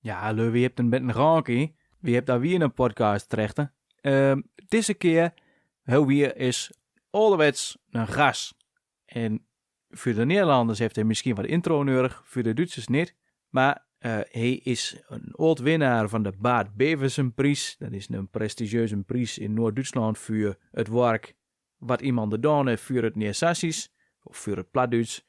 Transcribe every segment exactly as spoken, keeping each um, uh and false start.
Ja, leu, wi hebbt en beten ranki. Wi hebbt dor weer en podcast trechte. Ehm, disse keer höbbe wi is ouderwets en gast. En veur de Nederlanders heft hij misschien wat intro nödig, veur de Duitsers niet. Maar, eh, hij is een oud-winnaar van de Baart Bevensen-pries. Dat is een prestigieuze pries in Noord-Duitsland veur het werk wat iemand daan heft veur het Neersassisch of veur het Platduits.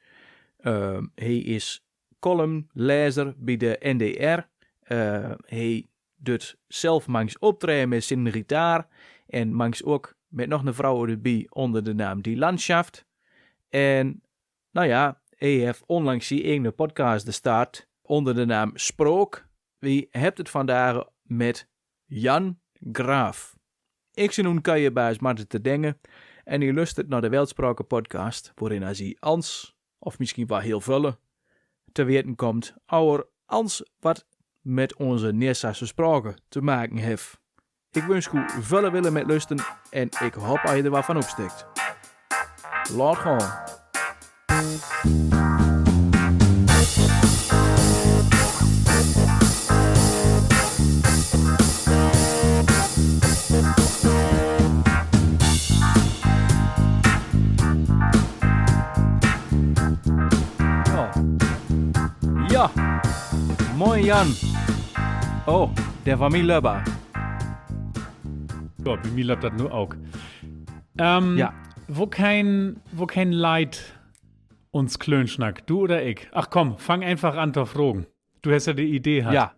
Eh, hij is columnlezer bij de N D R. Eh, hij dut zelf mangs optreden met zijn gitaar en mangs ook met nog een vrouw erbij onder de naam Die Landschaft. En nou ja, hij heeft onlangs zijn eigen podcast de start onder de naam Sprook. Wie hebt het vandaag met Jan Graaf? Ik zit noe keierbaas Marten te denken en u lustert naar de Weltspraken podcast, waarin als hij ans, of misschien wel heel vulle, te weten komt over alles wat met onze Neersasse spraken te maken heeft. Ik wünsch u vulle wille met lusten en ik hoop dat je er wat van opstikt. Laat gaan. Ja. Ja. Moin, Jan. Oh, de Familie Löbber. Ja, bi mi löppt dat nu ok. Ähm, ja. Wo kein, wo kein Leid uns Klöönsnack, du oder ik? Ach komm, fang eenfach an to fragen. Du hest ja de Idee hatt. Ja.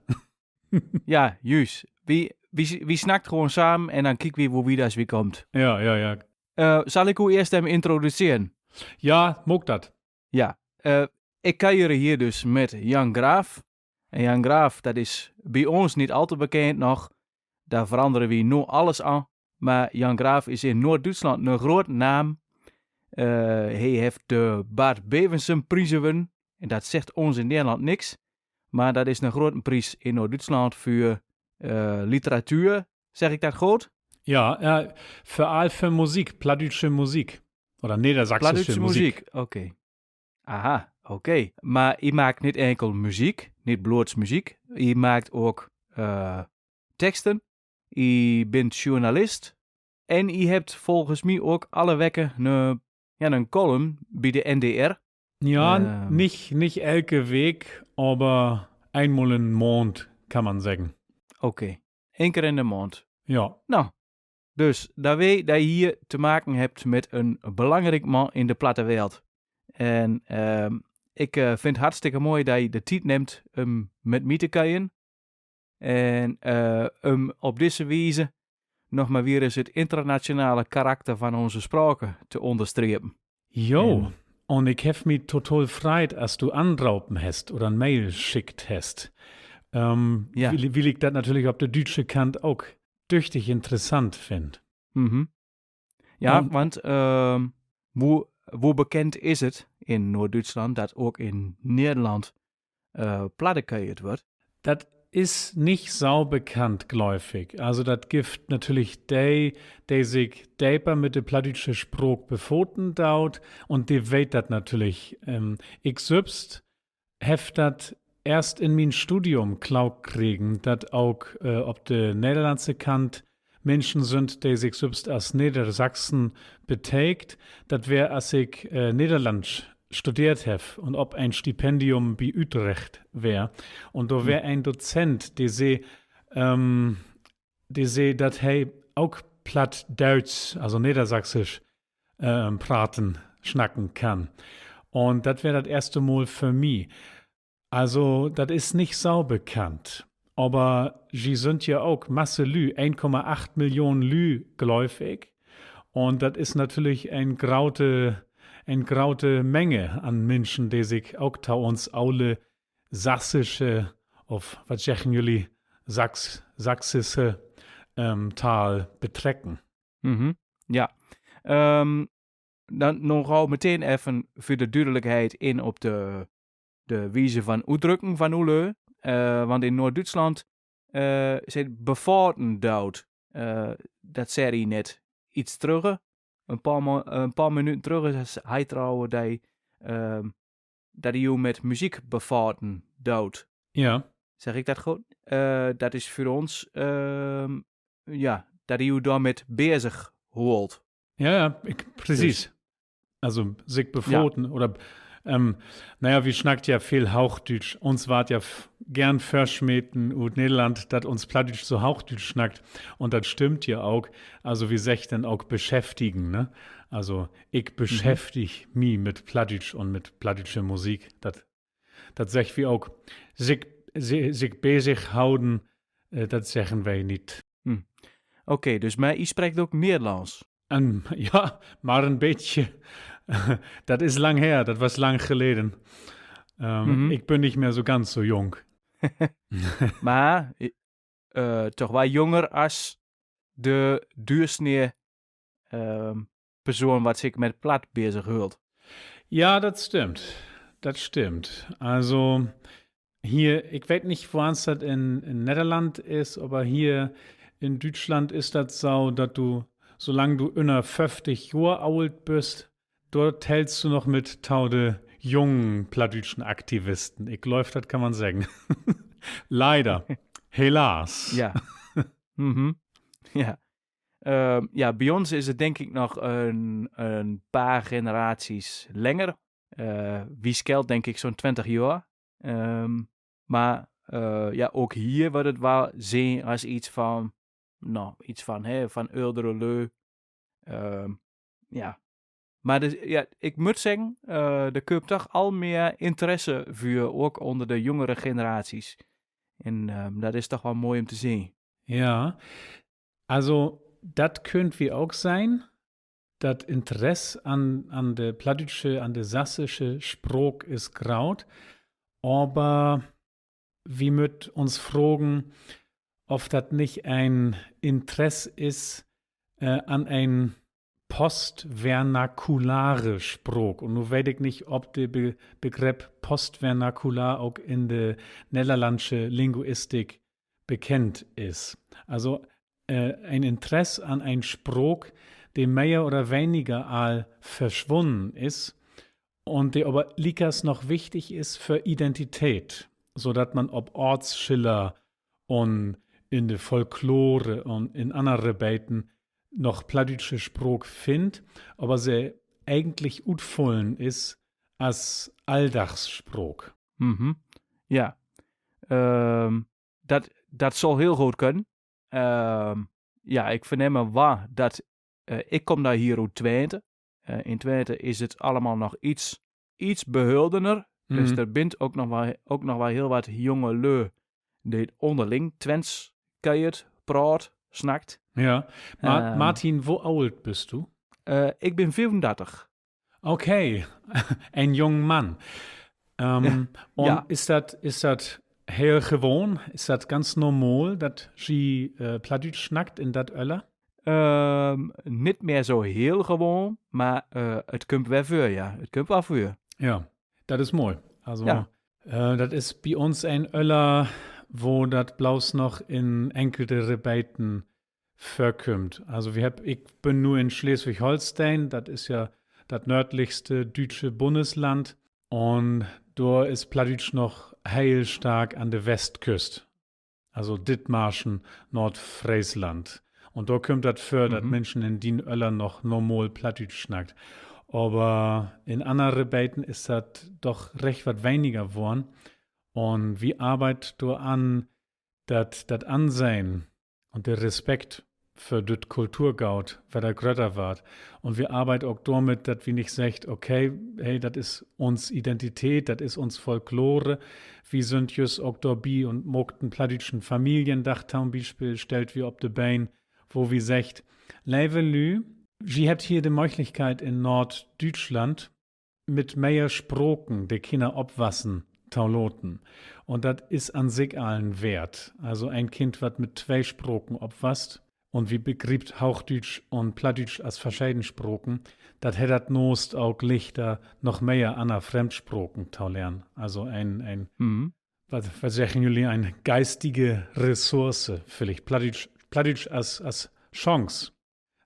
Ja, jüst. Wi, wi, wi snackt gewoon samen en denn kiekt wi, wo wiet as wi kaamt. Ja, ja, ja. Äh, sall ik u eerst even introduceren? Ja, maak dat. Ja, äh, ik keier hier dus mit Jan Graaf. En Jan Graaf, dat is bi ons niet al te bekend nog. Dor veranderen wi nu alles aan. Maar Jan Graaf is in Noord-Duitsland een grote naam. Äh, hij heeft de Baart Bevensen-pries gewonnen. En dat zegt ons in Nederland niks. Maar dat is een grote pries in Noord-Duitsland voor, äh, literatuur. Zeg ik dat goed? Ja, äh, vöral för Musik, plattdüütsche Musik. Oder neddersassische Musik. Plattdüütsche Musik, okay. Aha, okay. Maar u maakt niet enkel muziek, niet bloots muziek. U maakt ook, äh, teksten. U bent journalist. En u hebt volgens mij ook alle weken een, ja, een column bij de N D R. Ja, ähm, nich, nich elke Week, aver eenmal in Maand, kann man seggen. Okay. Een keer in de maand. Ja. Nou, dus, dor weet dat ge hier te maken hebt met een belangrijk man in de platte wereld. En, ähm, ik, äh, vind het hartstikke mooi dat ge de tijd neemt om met mij te keieren. En, äh, om op deze wijze nog maar weer eens het internationale karakter van onze spraken te onderstrepen. Jo, en, en ik heff mi total freit, as du anropen hest oder en Mail schickt hest. Ähm, ja. Wiel, wiel ik dat natürlich op de düütsche Kant ok düchtig interessant finn. Mhm. Ja, ähm, want, ähm, wo, wo bekend is het in Noord-Duitsland, dat ok in Nederland, äh, Platt keiert word? Dat is nich so bekannt, glööv ik. Also, dat gifft natürlich de, de sik deper mit de plattdüütsche Spraak befaten doot, un de weet dat natürlich. Ähm, ik sülvst heff dat eerst in mien Studium kloor kregen, dat ok, äh, op de nedderlandsche Kant Minschen sünd, de sik sülvst as Neddersassen betekent. Dat weer, as ik, äh, Nedderlandsch studeert heff un op en Stipendium bi Utrecht weer. Un dor weer en Dozent, de see, ähm, de see, dat he ok Plattdüütsch, also Neddersassisch, ähm, praten, snacken kann. Un dat weer dat eerste Mal för mi. Also, dat is nich so bekannt. Aver ji sünd ja ok Masse Lüüd, een Komma acht Millionen Lüüd, glööv ik. Un dat is natürlich en grote, en grote Menge an Minschen, de sik ok to uns ole sassische, of wat seggen jullie, Sachs-, sassische, ähm, Taal betrecken. Mhm. Ja. Ähm, denn nu gau meteen even för de Düüdelikheid in op de, de Wiese van Utdrücken van oolelü. Äh, want in Noord-Duitsland, äh, zit befaten doot. Äh, dat zei he net iets trügge. En paar mo-, en paar minuten trügge zei he trouwens dat, ähm, dat he jo mit muziek befaten doot. Ja. Segg ik dat good? Eh, dat is veur ons, ehm, ja, dat i u dor mit bezig hoolt. Ja, ja, ik, precies. Also, sik befaten oder, ähm, na ja, wi snackt ja veel Hoochdüütsch. Uns warrt ja f-, geern vörsmeten ut Nederland, dat uns Plattdüütsch so Hoochdüütsch snackt. Un dat stimmt ja ok. Also, wi seggt denn ok beschäftigen, ne? Also, ik beschäftig mi mit Plattdüütsch un mit plattdüütsche Musik. Dat, dat seggt wi ok. Sik, si-, sik bezig houden, äh, dat seggen wi nich. Okay, dus, maar i spreekt ok Nederlands? En, ja, maar en beetje. Dat is lang her, dat was lang geleden. Ähm, ik bün nich mehr so ganz so jung. Maar, eh, toch wel jonger as de doorsnee, ehm, persoon wat sik met Platt bezig hoolt. Ja, dat stimmt. Dat stimmt. Also, hier, ik weet nich, woans dat in, in Nedderland is, aver hier in Düütschland is dat so, dat du, solang du ünner föfftig Johr oolt büst, dor tellst du noch mit to de jungen plattdüütschen Aktivisten. Ik glööv, dat kann man seggen. Leider. Helaas. Ja. Ja. Ehm, ja, bi uns is het denk ik nog en, en paar generaties länger. Eh, wi scheelt denk ik zo'n twintig johr. Ehm, maar, eh, ja, ok hier word het wel zeen as iets van, nou, iets van, hè, van öldere leu. Ehm, ja. Maar dus, ja, ik mut seggen, eh, d'r kump toch al meer interesse vuur, ok onder de jongere generaties. En, ehm, dat is toch wel mooi um te zeen. Ja, also, dat köönt wi ok sehn. Dat Interess an, an de plattdüütsche, an de sassische Spraak is groot, aver wi mööt uns fragen, of dat nich en Interess is, äh, an en postvernakulare Spraak. Un nu weet ik nich, of de Be-, Begreep postvernakular ok in de nedderlandsche Linguistik bekennt is. Also, äh, en Interess an en Spraak, de mehr oder weniger al verswunnen is un de aver liekers noch wichtig is för Identität, so dat man op Oortsschiller un in de Folklore un in annere Rebeden noch plattdüütsche Spraak finnt, aver se egentlich utfullen is as Alldagsspraak. Ja. Ehm, dat, dat zal heel good kunnen. Ehm, ja, ik vernem waal dat, eh, ik kom dor hier oet Twente. Eh, in Twente is het allemaal nog iets, iets behuldener. Dus d'r bint ok nog wel, ok nog wel heel wat jonge leu die onderling Twents keiert, praat, snackt. Ja. Ma-, Martin, wo oolt büst du? Eh, ik bin veerendertig. Okay, en jung Mann. Ähm, un is dat, is dat heel gewoon? Is dat ganz normal, dat ji, äh, Plattdüütsch snackt in dat Öller? Ehm, nit mehr so heel gewoon, maar, eh, het kump weer veur, ja. Het kump wel veur. Ja, dat is mooi. Also, äh, dat is bi uns en Öller, wo dat blots noch in enkelte Rebeden vörkümmt. Also, wi hebbt, ik bün nu in Sleswig-Holsteen, dat is ja dat nöördlichste düütsche Bunnesland. Un dor is Plattdüütsch noch heel stark an de Westküst. Also Dithmarschen, Noordfreesland. Un dor kümmt dat vör, dat Minschen in dien Öller noch normal Plattdüütsch snackt. Aver in annere Rebeden is dat doch recht wat weniger worrn. Un wi arbeidt doran, dat dat Ansehn un de Respekt för düt Kulturgoot wedder grötter warrt. Un wi arbeidt ok dormit, dat wi nich seggt, okay, hey, dat is uns Identität, dat is uns Folklore. Wi sünd jüst ok dorbi un maakt en plattdüütschen Familiendag to'n Bispeel, stellt wi op de Been, wo wi seggt, leve Lüüd, ji hebbt hier de Mööglichkeit, in Noorddüütschland mit mehr Spraken de Kinner opwassen to laten. Un dat is an sik al en Weert. Also en Kind, wat mit twee Spraken opwasst, un wi begriept Hoochdüütsch un Plattdüütsch as verscheden Spraken, dat hett dat naast ok lichter, noch mehr anner Fremdspraken to lehren. Also en, en, wat, wat seggen jullie, en geistige Ressource villicht. Plattdüütsch, Plattdüütsch as, as Chance,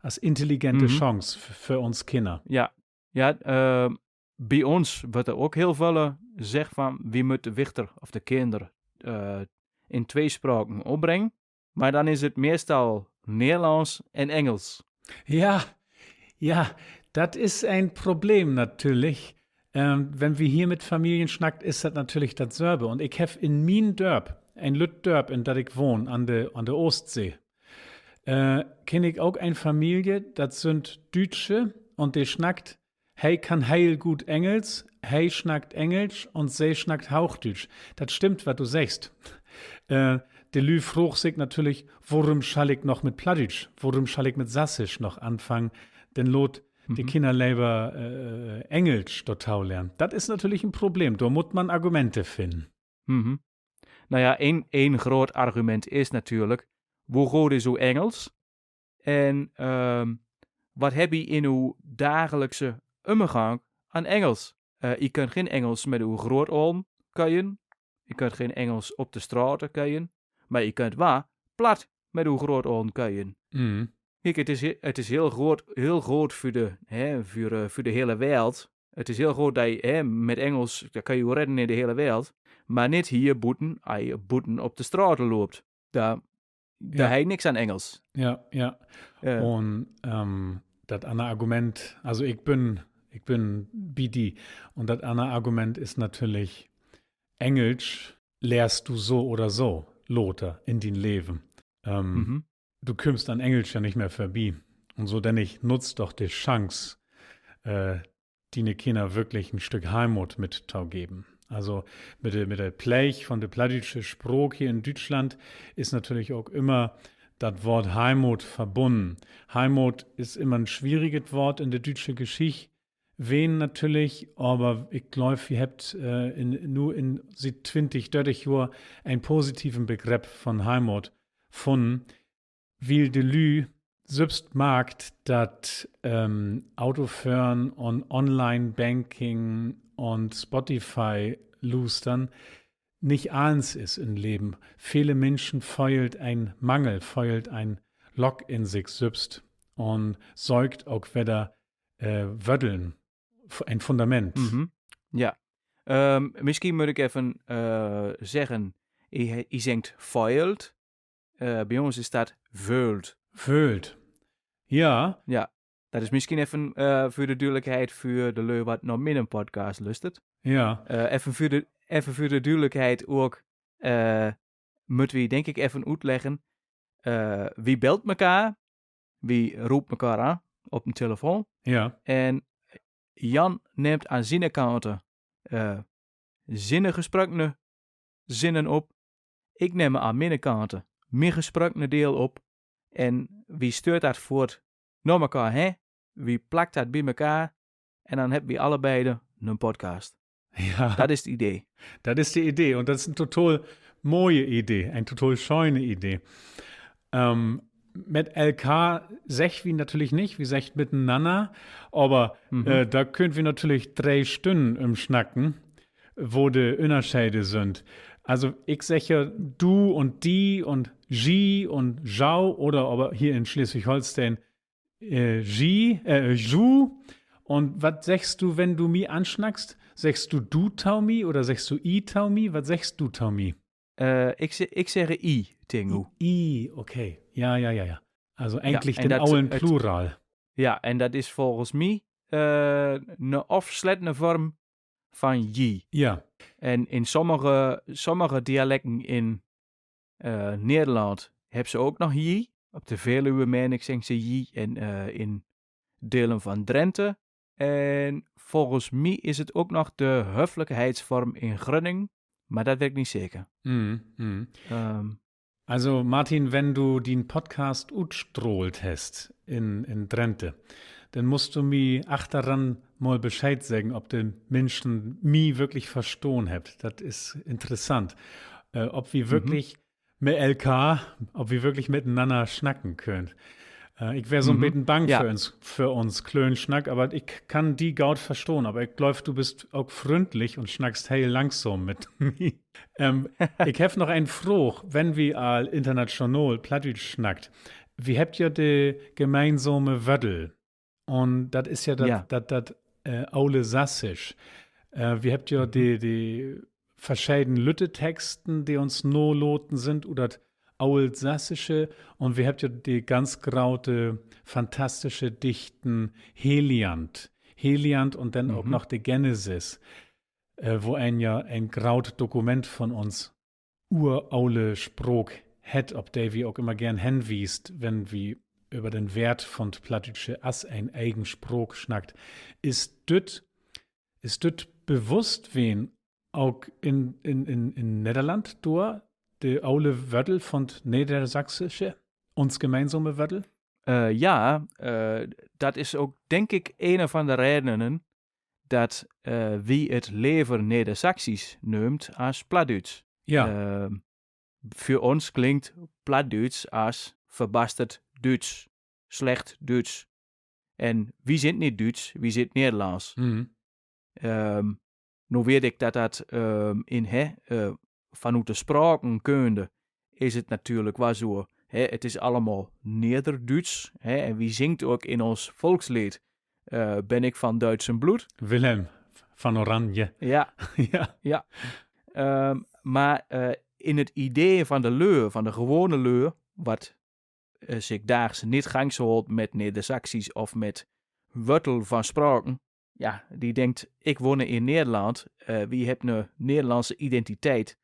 as intelligente Chance f-, för uns Kinner. Ja, ja, eh, bi uns word d'r ok heel völle, eh, zegd van, wi mööt de wichter of de kinder, eh, in twee Spraken opbrengen, mar denn is dat meestal Neerlands en Engels. Ja, ja, dat is en Problem natürlich. Wenn wi hier mit Familien snackt, is dat natürlich datsülve. Un ik heff in mien Dörp, en lütt Dörp, in dat ik wahn, an de, an de Oostsee, kenn ik ok en Familie, dat sünd Düütsche, un de snackt, he kann heel goot Engels, he snackt Engelsch un se snackt Hoochdüütsch. Dat stimmt, wat du seggst. De Lüüd fraagt sik natürlich, worüm schall ik noch mit Plattdüütsch, worüm schall ik mit Sassisch noch anfangen? Denn laat de Kinner lever Engelsch dorto lehren. Dat is natürlich en Problem, dor mutt man Argumente finnen. Na ja, een, een groot Argument is natuurlijk, wo goot is uw Engels? En wat hebbt wi in uw dagelijkse umgang an Engels? I kunt geen Engels met uw grootouders keien. I kunt geen Engels op de straat keien. Mar i kunt wa plat met uw grootouders keien. Kiek, het is, het is heel groot, heel groot vuur de, hè, vuur, vuur de hele wereld. Het is heel groot dat je, hè, met Engels, dor kan je redden in de hele wereld. Mar nit hier boeten, as je boeten op de straat loopt. Dor, dor hei niks an Engels. Ja, ja. Un dat anner Argument, also ik bün, ik bün bi di. Un dat anner Argument is natürlich, Engelsch lehrst du so oder so later in dien Leven. Du kümmst an Engelsch ja nich mehr vörbi. Un so, denk ik, nutz doch de Chance, diene Kinner würklich en Stück Heimat mittogeven. Also mit de, mit de Pleeg von de plattdüütsche Spraak hier in Düütschland is natürlich ok ümmer dat Woort Heimat verbunnen. Heimat is ümmer en swieriget Woort in de düütsche Geschicht ween natürlich, aver ik glööv, wi hebbt nu in, siet twintig, dörtig Johr en positiven Begrepp von Heimat funnen, wiel de Lüüd sülvst markt, dat Autoföhren un Online-Banking un Spotify lustern nich allens is in Leven. Vele Minschen föhlt en Mangel, föhlt en Lock in sik sülvst un söökt ok wedder Wötteln, en Fundament. Ja. Misschien mutt ik even seggen, i seggt föhlt. Bi uns is dat vöhlt. Vöhlt. Ja. Ja. Dat is misschien even vuur de duudelijkheid vuur de Lüü, wat na minnen podcast lustert. Ja. Even vuur de, even vuur de duudelijkheid ok, mutt wi, denk ik, even oetleggen. Wi belt mekaar, wi roopt mekaar an op en telefoon. Ja. En Jan neemt an ziene kante ziene gesprökene zinnen op. Ik neem an miene kante mien gesprökene deel op. En wi stuurt dat voort na mekaar hen. Wi plakt dat bi mekaar. En dan hebbt wi allebeide en podcast. Ja. Dat is 't Idee. Dat is de Idee. Un dat is en total moie Idee. En total schöne Idee. Mit elkaar seggt wi natürlich nich, wi seggt mitenanner, aver dor köönt wi natürlich dree Stünnen üm snacken, wo de Ünnerschede sünd. Also, ik segg ja du un di un ji un jau oder aver hier in Sleswig-Holsteen ji, äh, ju. Un wat seggst du, wenn du mi ansnackst? Seggst du du to mi oder seggst du i to mi? Wat seggst du to mi? Ik, ik segg i tegen u. I, okay. Ja, ja, ja, ja. Also egentlich den olen Plural. Ja, en dat is volgens mi 'ne ofslettene Vorm van ji. Ja. En in sommige, sommige dialekten in Nederland hebbt ze ok nog ji. Op de Veluwe, meen ik, zeggt ze ji. En in delen van Drenthe. En volgens mi is 't ok nog de höflikheidsvorm in Grönningen. Mar dat weet ik nich seker. Also, Martin, wenn du dien Podcast utstrahlt hest in, in Drenthe, denn musst du mi achteran mal Bescheed seggen, of de Minschen mi würklich verstahn hebbt. Dat is interessant. Of wi würklich mit elkaar, of wi würklich mitenanner snacken köönt. Ik weer so'n beten bang för uns, för uns Klöönsnack, aver ik kann di goot verstahn, aver ik glööv, du büst ok fründlich un snackst heel langsam mit mi. Ik heff noch en Fraag, wenn wi al international Plattdüütsch snackt. Wi hebbt ja de gemeensame Wöddel. Un dat is ja dat, dat, dat ole Sassisch. Wi hebbt ja de, de verscheden lütte Texten, de uns nalaten sünd ut dat Ooltsassische. Un wi hebbt ja de ganz grote, fantastische Dichten Heliand. Heliand un denn ok noch de Genesis, äh, wo een ja en groot Dokument von uns urole Spraak hett, op de wi ok immer geern henwiest, wenn wi över den Weert von 't Plattdüütsche as en egen Spraak snackt. Is düt, is düt bewusst ween, ok in, in, in, in Nedderland dor, de ole Wöttel von 't Neddersassische, uns gemeensame Wöttel? Äh, ja, äh, dat is ok, denk ik, ene van de redenen dat, äh, wi et lever Neddersassisch nöömt as Plattdüütsch. Ja. Äh, för uns klingt Plattdüütsch as verbastert Düütsch, slecht Düütsch. En wi sind nit Düütsch, wi sind Nederlands. Mhm. Ähm, nu weet ik dat dat, ähm, in, hè, äh, vanoet de sprakenkunde is het natuurlik wel zo, hè, het is allemaal Nedderdüütsch, hè, en wi zingt ok in ons volksleed, äh, ben ik van Duitsen bloed. Willem van Oranje. Ja. Ja. Ja. Ähm, maar, äh, in het idee van de leu, van de gewone leu, wat, eh, sik daags nit gangs hoolt met Neddersaksisch of met wörtel van spraken. Ja, die denkt, ik wonne in Nederland, eh, wi hebbt 'ne Nederlandse identiteit.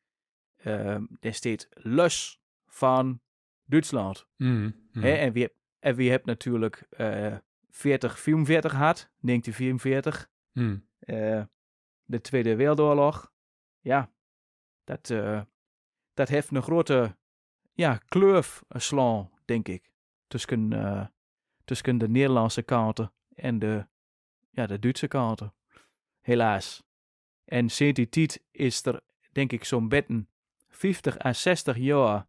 Eh, den steet los van Duitsland. Mhm, mhm. Hè, en wi heb-, en wi hebbt natuurlijk, eh, veertig, vierenveertig had, negentien vierenveertig. Mhm. Eh, de Tweede Wereldoorlog. Ja, dat, eh, dat heft 'ne grote, ja, kleuf, eh, slaan, denk ik. Tusken, eh, tusken de Nederlandse kante en de, ja, de Duitse kante. Helaas. En sinds die tied is d'r, denk ik, zo'n beten vieftig à zestig joar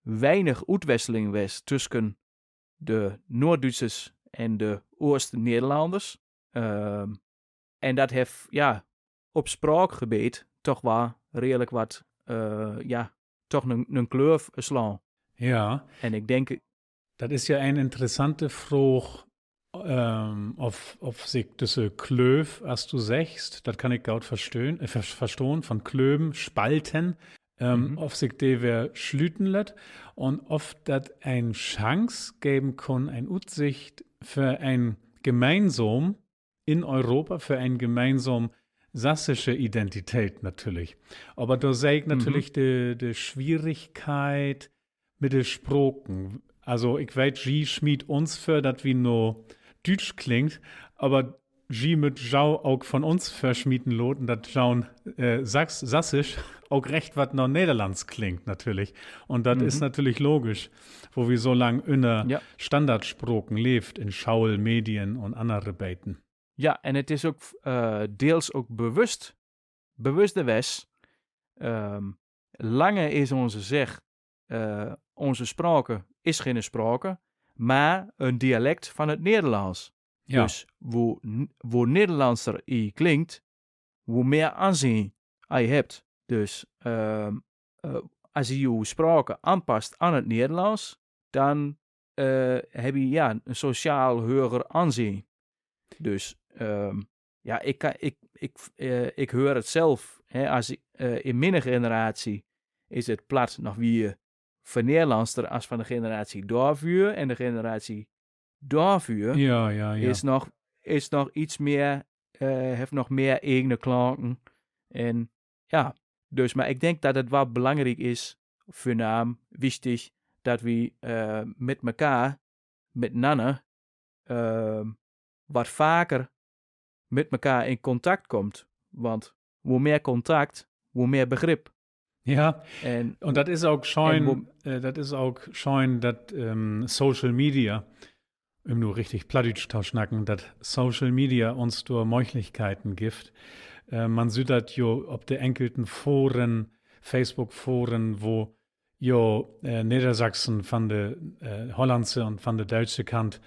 weinig oetwisseling west tusken de Noordduitsers en de Oost-Nederlanders. Ehm, en dat hef, ja, op spraakgebeed toch wa redelik wat, eh, ja, toch 'n, 'n kleuf slaan. Ja. En ik denk, dat is ja en interessante Fraag, ehm, of, of sik düsse Kleuf, as du seggst, dat kann ik goot verstöhn, eh, ver-, verstohn, van klöven, spalten, ehm, mhm, of sik de weer sluten lett un of dat en Chance geven kunn, en Utsicht för en gemeinsam in Europa för en gemeinsam sassische Identität natürlich. Aver dor seh ik, mhm, natürlich de, de Schwierigkeit mit de Spraken. Also, ik weet, ji smiet uns vör, dat wi no Düütsch klingt, aver ji mööt jo ok von uns vörsmieten laten, dat jo, äh, Sass-, Sassisch ok recht wat na Nederlands klingt, natürlich. Un dat is, mhm, natürlich logisch, wo wi so lang ünner, ja, Standardspraken leevt in School, Medien un annere Beten. Ja, en het is ok, eh, deels ok bewust, bewust de wes. Ehm, lange is onze zeg, eh, onze sprake is geene sprake, maar een dialect van het Nederlands. Ja. Dus wo n-, wo Nederlandser ie klinkt, wo meer aanzien ie hebt. Dus, ehm, eh, as ie uw sprake aanpast aan het Nederlands, dan, eh, heb ie, ja, een sociaal hoger aanzien. Dus, ehm, ja, ik kan, ik, ik, eh, ik heur het zelf, hè, as ik, eh, in minnen generatie is het plat nog weer vernederlandster as van de generatie doavuur. En de generatie doavuur, ja, ja, ja, is nog, is nog iets meer, eh, hef nog meer egene klanken. En ja, dus, maar ik denk dat het wel belangrijk is, veurnaam, wichtig, dat wi, eh, met mekaar, met nanne, ehm, wat vaker mit mekaar in Kontakt kummt. Want wo mehr Kontakt, wo mehr Begrip. Ja, en, un dat is ok schöön, eh, dat is ok schöön, dat, ehm, Social Media, üm nu richtig Plattdüütsch to snacken, dat Social Media uns dor Mööglichkeiten gifft. Eh, man süht dat jo op de enkelten Foren, Facebook-Foren, wo jo, eh, Neddersassen van de, eh, hollandsche un van de düütsche Kant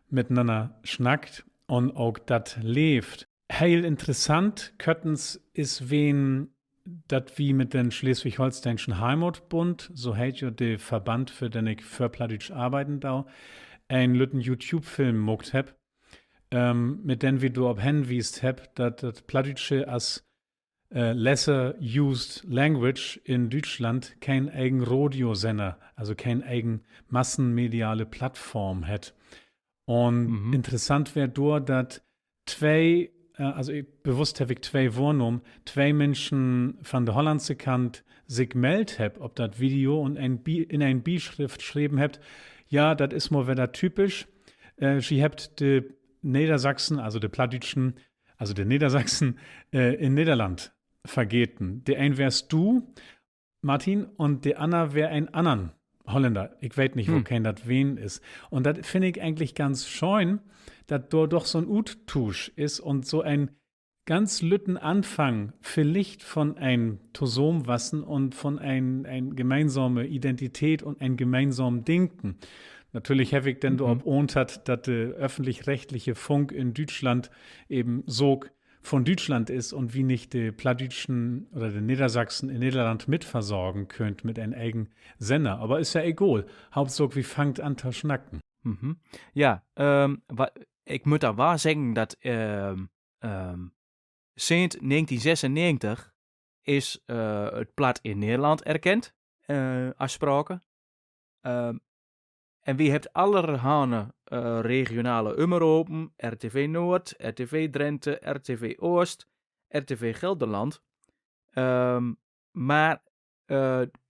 mitenanner snackt un ok dat leevt. Heel interessant, körtens is ween, dat wi mit den Sleswig-Holsteenschen Heimatbund, so heet jo de Verband, för den ik för Plattdüütsch arbeiden do, en lütten YouTube-Film maakt hebb, ehm, mit den wi dorop henwiest hebbt, dat dat Plattdüütsche as lesser used language in Düütschland keen egen Radiosenner, also keen egen massenmediale Plattform hett. Un interessant weer dor, dat twee, also bewusst heff ik twee wohrnahmen, twee Minschen van de hollandsche Kant sik meldt hebbt op dat Video un in en Bischrift schreven hebbt: Ja, dat is mal wedder typisch. Se hebbt de Neddersassen, also de Plattdüütschen, also de Neddersassen in Nedderland vergeten. De een weerst du, Martin, un de anner weer en annern Holländer. Ik weet nich, wokeen dat ween is. Un dat finn ik egentlich ganz schöön, dat dor doch so'n Uttuusch is un so en ganz lütten Anfang villicht von en Tosamenwassen un von en, en gemeensame Identität un en gemeensamen Denken. Natürlich heff ik denn dorop antert, dat de öffentlich-rechtliche Funk in Düütschland even Saak von Düütschland is un wi nich de Plattdüütschen oder de Neddersassen in Nedderland mitversorgen köönt mit en egen Senner. Aver is ja egal. Hauptsaak, wi fangt an to snacken. Ja, ik mutt dor waal seggen, dat seent negentien sesennegentig is dat Platt in Nederland erkend as sprake. En wi hebbt allerhande regionale umropen, R T V Noord, R T V Drenthe, R T V Oost, R T V Gelderland. Mar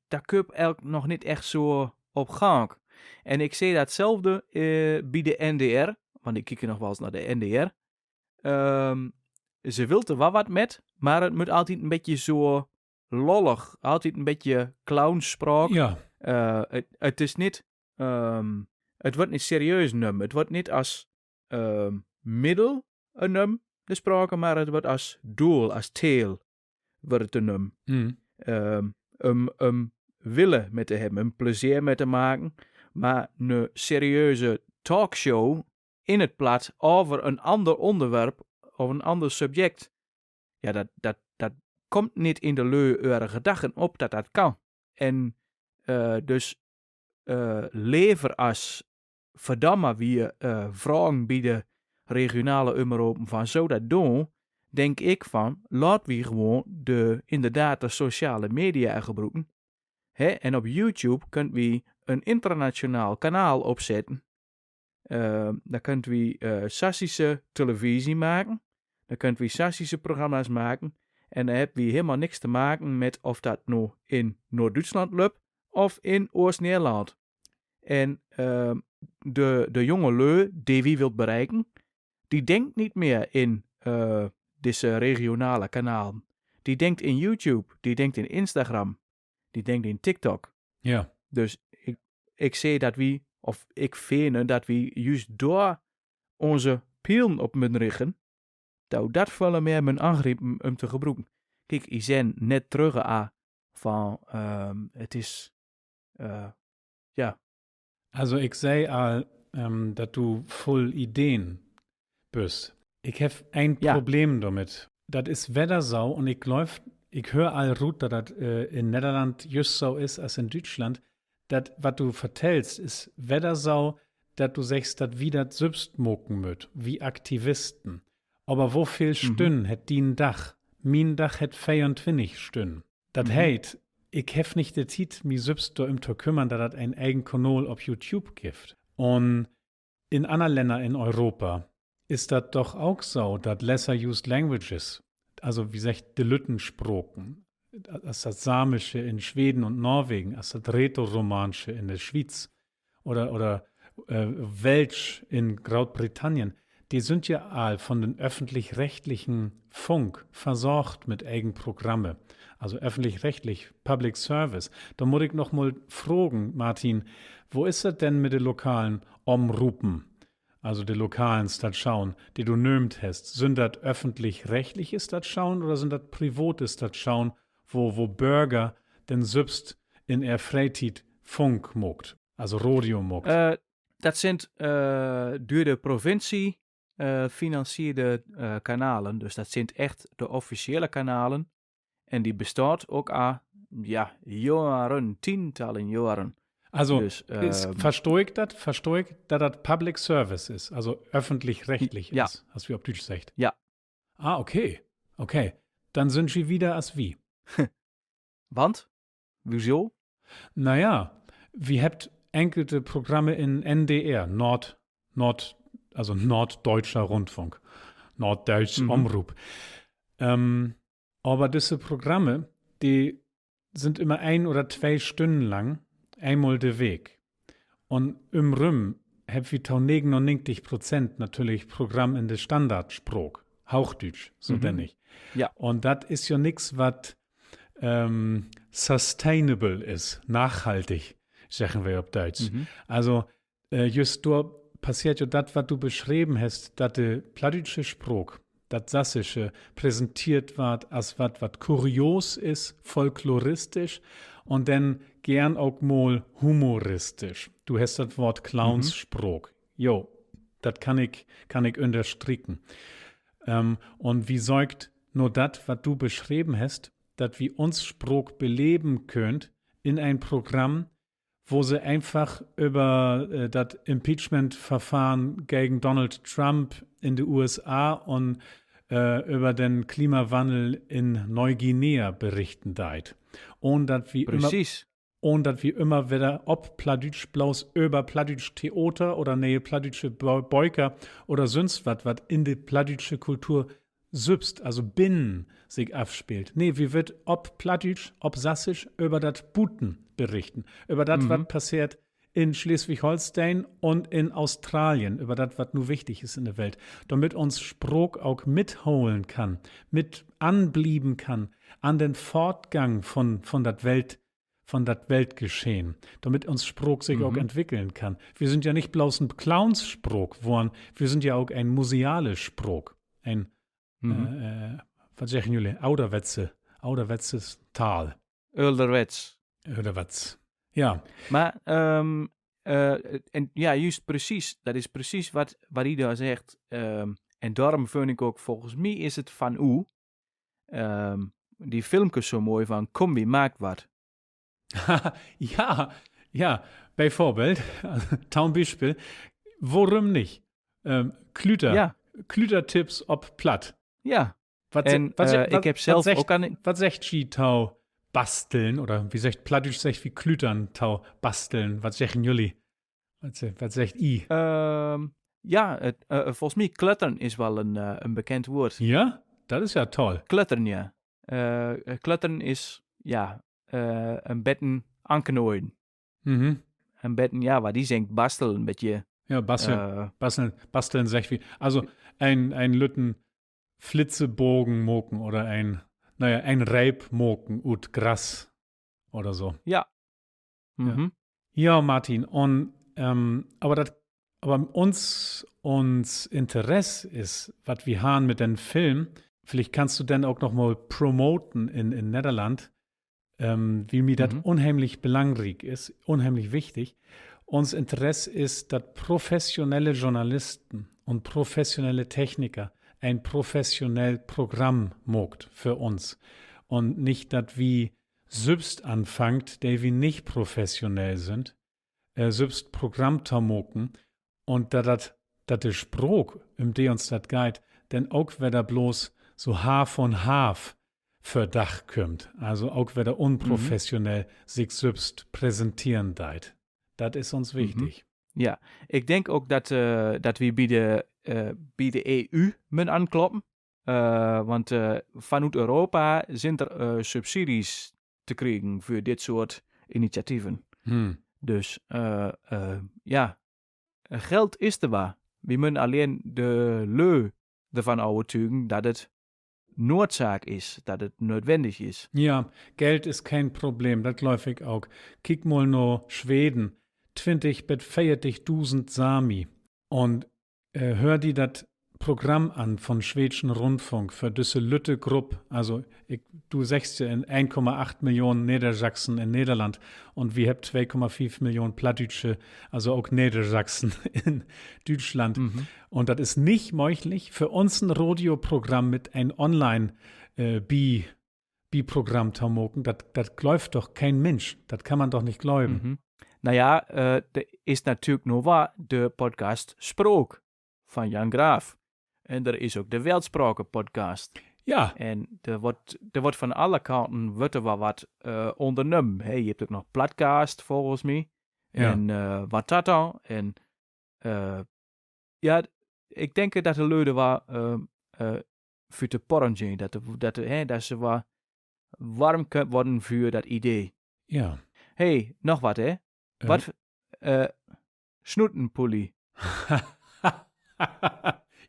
dor kump elk nog nit echt zo op gank. En ik zeen datzelfde bi de N D R, want ik kiek nog wals nar de N D R. Ze wilt d'r wal wat met, mar 't mutt altied en bietje zo lollig, altied en bietje clownspraak. T is nit, 't word nit serieus num. 't Word nit as middel num, de sprake, mar 't word as doel, as teel word 't num. Um, um wille met te hebben, um plezeer met te maken, mar 'ne serieuze talkshow in 't Platt over en ander onderwerp of en ander subject. Ja, dat, dat, dat kump nit in de leu eure gedachten op dat dat kan. En dus lever as verdamme wi vragen bi de regionale umropen van: Zo dat doon? Denk ik van: laat wi gewoon de, inderdaad, de sociale media gebroeken. Hè, en op YouTube kunt wi en internationaal kanaal opzetten. Dan kunt wi Sassische televisie maken. Dan kunt wi Sassische programma's maken. En dan hebbt wi hielemaal niks te maken met of dat no in Noord-Dúitsland löpt of in Oast-Nederland. En de, de jonge leu de wi wilt bereiken, die denkt niet meer in disse regionale kanalen. Die denkt in YouTube, die denkt in Instagram, die denkt in TikTok. Ja. Dus ik, ik zeen dat wi, of ik vin dat wi juist dor onze pielen op mutn richten. Dat, dat vulle meer mutn aangriepen um te gebroeken. Kiek, ik zeen net trugge a van, 't is, ja. Also, ik seh al, dat du vull Ideen büst. Ik heff een Problem dormit. Dat is wedder so, un ik glööv, ik höör al rut, dat dat in Nedderland jüst so is as in Düütschland. Dat, wat du vertellst, is wedder so, dat du seggst, dat wi dat sülvst maken mööt, wi Aktivisten. Aver wo veel Stünnen hett dien Dag? Mien Dag hett veeruntwintig Stünnen. Dat heet, ik heff nich de Tiet, mi sülvst dorüm to kümmern, dat dat en egen Kanal op YouTube gifft. Un in anner Länner in Europa is dat doch ok so, dat lesser used languages, also wi seggt de lütten Spraken, as dat Saamische in Schweden un Norwegen, as dat Rätoromaansche in de Schwiez oder, oder Welsch in Grootbritannien, de sünd ja all von den öffentlich-rechtlichen Funk versorgt mit egen Programme. Also öffentlich-rechtlich, Public Service. Dor mutt ik noch mal fragen, Martin, wo is dat denn mit de lokalen Omropen? Also de lokalen Statschonen, de du nöömt hest. Sünd dat öffentlich-rechtliche Statschonen oder sünd dat private Statschonen, wo, wo Börger denn sülvst in ehr Freetiet Funk maakt, also Radio maakt? Dat sünd dör de provincie finanzierde Kanalen, dus dat sünd echt de offizielle Kanalen. En de bestaat ok a, ja, Johren, tientallen Johren. Also, verstah ik dat, verstah ik, dat dat Public Service is, also öffentlich-rechtlich is, as wi op Düütsch seggt? Ja. Ah, okay. Okay. denn sünd ji wieder as wi. Want? Wieso? Na ja, wi hebbt enkelte Programme in N D R, Nord-, Nord-, also Norddeutscher Rundfunk, Norddeutsch Omroep. Ähm, aver düsse Programme, de sünd ümmer een oder twee Stünnen lang, eenmal de Week. Un ümrüm hebbt wi to negenunnegentig Prozent natürlich Programm in de Standardspraak, Hoochdüütsch, so denn ik. Un dat is jo nix, wat, ähm, sustainable is, nachhaltig, seggen wi op Duits. Also, äh, jüst dor passeert jo dat, wat du beschreven hest, dat de plattdüütsche Spraak, dat Sassische, präsenteert warrt as wat, wat kurios is, folkloristisch un denn geern ok mal humoristisch. Du hest dat Woort Clownsspraak. Jo, dat kann ik, kann ik ünnerstrieken. Ähm, un wi söökt na dat, wat du beschreven hest, dat wi uns Spraak beleven köönt in en Programm, wo se eenfach över, äh, dat Impeachment-Verfahren gegen Donald Trump in de U S A un, äh, över den Klimawannel in Neuguinea berichten deit. Ahn dat wi ümmer, ahn dat wi ümmer wedder op Plattdüütsch bloots över plattdüütsch Theater oder ne'e plattdüütsche Bö-, Böker oder sünst wat, wat in de plattdüütsche Kultur sülvst, also binnen sik afspeelt. Nee, wi wüllt op Plattdüütsch, op Sassisch över dat Buten berichten, över dat, wat passeert in Sleswig-Holsteen un in Australien, över dat, wat nu wichtig is in de Welt, dormit uns Spraak ok mitholen kann, mit anblieven kann an den Fortgang von, von dat Welt-, von dat Weltgeschehen, dormit uns Spraak sik ok entwickeln kann. Wi sünd ja nich bloots en Clownsspraak worrn, wi sünd ja ok en museale Spraak. En, äh, wat seggen jülli? Ouderwetse, ouderwetse Taal. Ölderwets. Ölderwets. Ja. Mar, ähm, äh, en, ja, jüst precies. Dat is precies wat, wat ji dor seggt. Ähm, en dorüm finn ik ok, volgens mi is 't van u, ähm, de Filmkes zo mooi van Kombi maakt wat. Ja, ja, bijvoorbeeld, to'n Bispeel, worüm nich? Ähm, Klüter, Klütertipps op Platt. Ja. Wat se-, en, wat se-, äh, ik wat, heb wat zelf seggt, ok an wat seggt ji to basteln? Oder wi seggt, Plattdüütsch seggt wi klütern, to basteln. Wat seggen jülli? Wat se-, wat seggt ji? Ähm, ja, 't, äh, volgens mi klöttern is wal en, äh, en bekend woort. Ja? Dat is ja toll. Klöttern, ja. Äh, klöttern is, ja, äh, en beten anknooien. En beten, ja, wat ji seggt, basteln, en beten. Ja, basteln, äh, basteln, basteln seggt wi. Also, en, en lütten Flitzebogen maken oder en, na ja, en Reep maken ut Gras oder so. Ja. Ja, Martin, un, ähm, aver dat, aver uns, uns Interess is, wat wi harrn mit den Film, villicht kannst du den ok noch mal promoten in, in Nedderland, ähm, wiel mi dat unheemlich belangriek is, unheemlich wichtig. Uns Interess is, dat professionelle Journalisten un professionelle Techniker en professionell Programm maakt för uns. Un nich, dat wi sülvst anfangt, de wi nich professionell sünd, äh, sülvst Programm to maken un dat, dat, dat de Spraak, üm de uns dat geiht, denn ok wedder bloots so half un half vör Dag kümmt. Also ok wedder unprofessionell sik sülvst präsenteren deit. Dat is uns wichtig. Ja, ik denk ok, dat, äh, dat wi bi de, äh, bi de E U mööt ankloppen. Äh, want, äh, vanoet Europa sünd d'r, äh, subsidies te kriegen för dit soort initiatieven. Dus, äh, äh, ja, Geld is d'r wal. Wi mööt alleen de Lü d'r van övertügen, dat 't Noodzaak is, dat 't nödwendig is. Ja, Geld is keen Problem, dat glööv ik ok. Kiek mal na Sweden, twintig bet veertigdusend Sami. Un, äh, höör di dat Programm an von Sweedschen Rundfunk för düsse lütte Grupp. Also, ik, du seggst ja, in een Komma acht Millionen Neddersassen in Nederland un wi hebbt twee Komma fief Millionen Plattdüütsche, also ok Neddersassen in Düütschland. Un dat is nich mööglich, för uns en Radioprogramm mit en Online, äh, Bi-, Biprogramm to maken. Dat, dat glöövt doch keen Minsch. Dat kann man doch nich glöven. Na ja, äh, d'r is natürlich noch wal de Podcast Spraak van Jan Graaf. Un d'r is ok de Weltspraken-Podcast. Ja. En d'r word, d'r word van alle kanten word d'r wat, äh, ünnernahmen. Hey, je hebbt ok noch Plattcast, volgens mi. Ja. En, äh, Watata. En, äh, ja, ik denk dat de Lüde wa, äh, äh, för te porren sien. Dat, dat, hè, dat se wa warm kunnen worden för dat Idee. Ja. Hey, noch wat, hè? Äh. Wat, äh, Snutenpulli.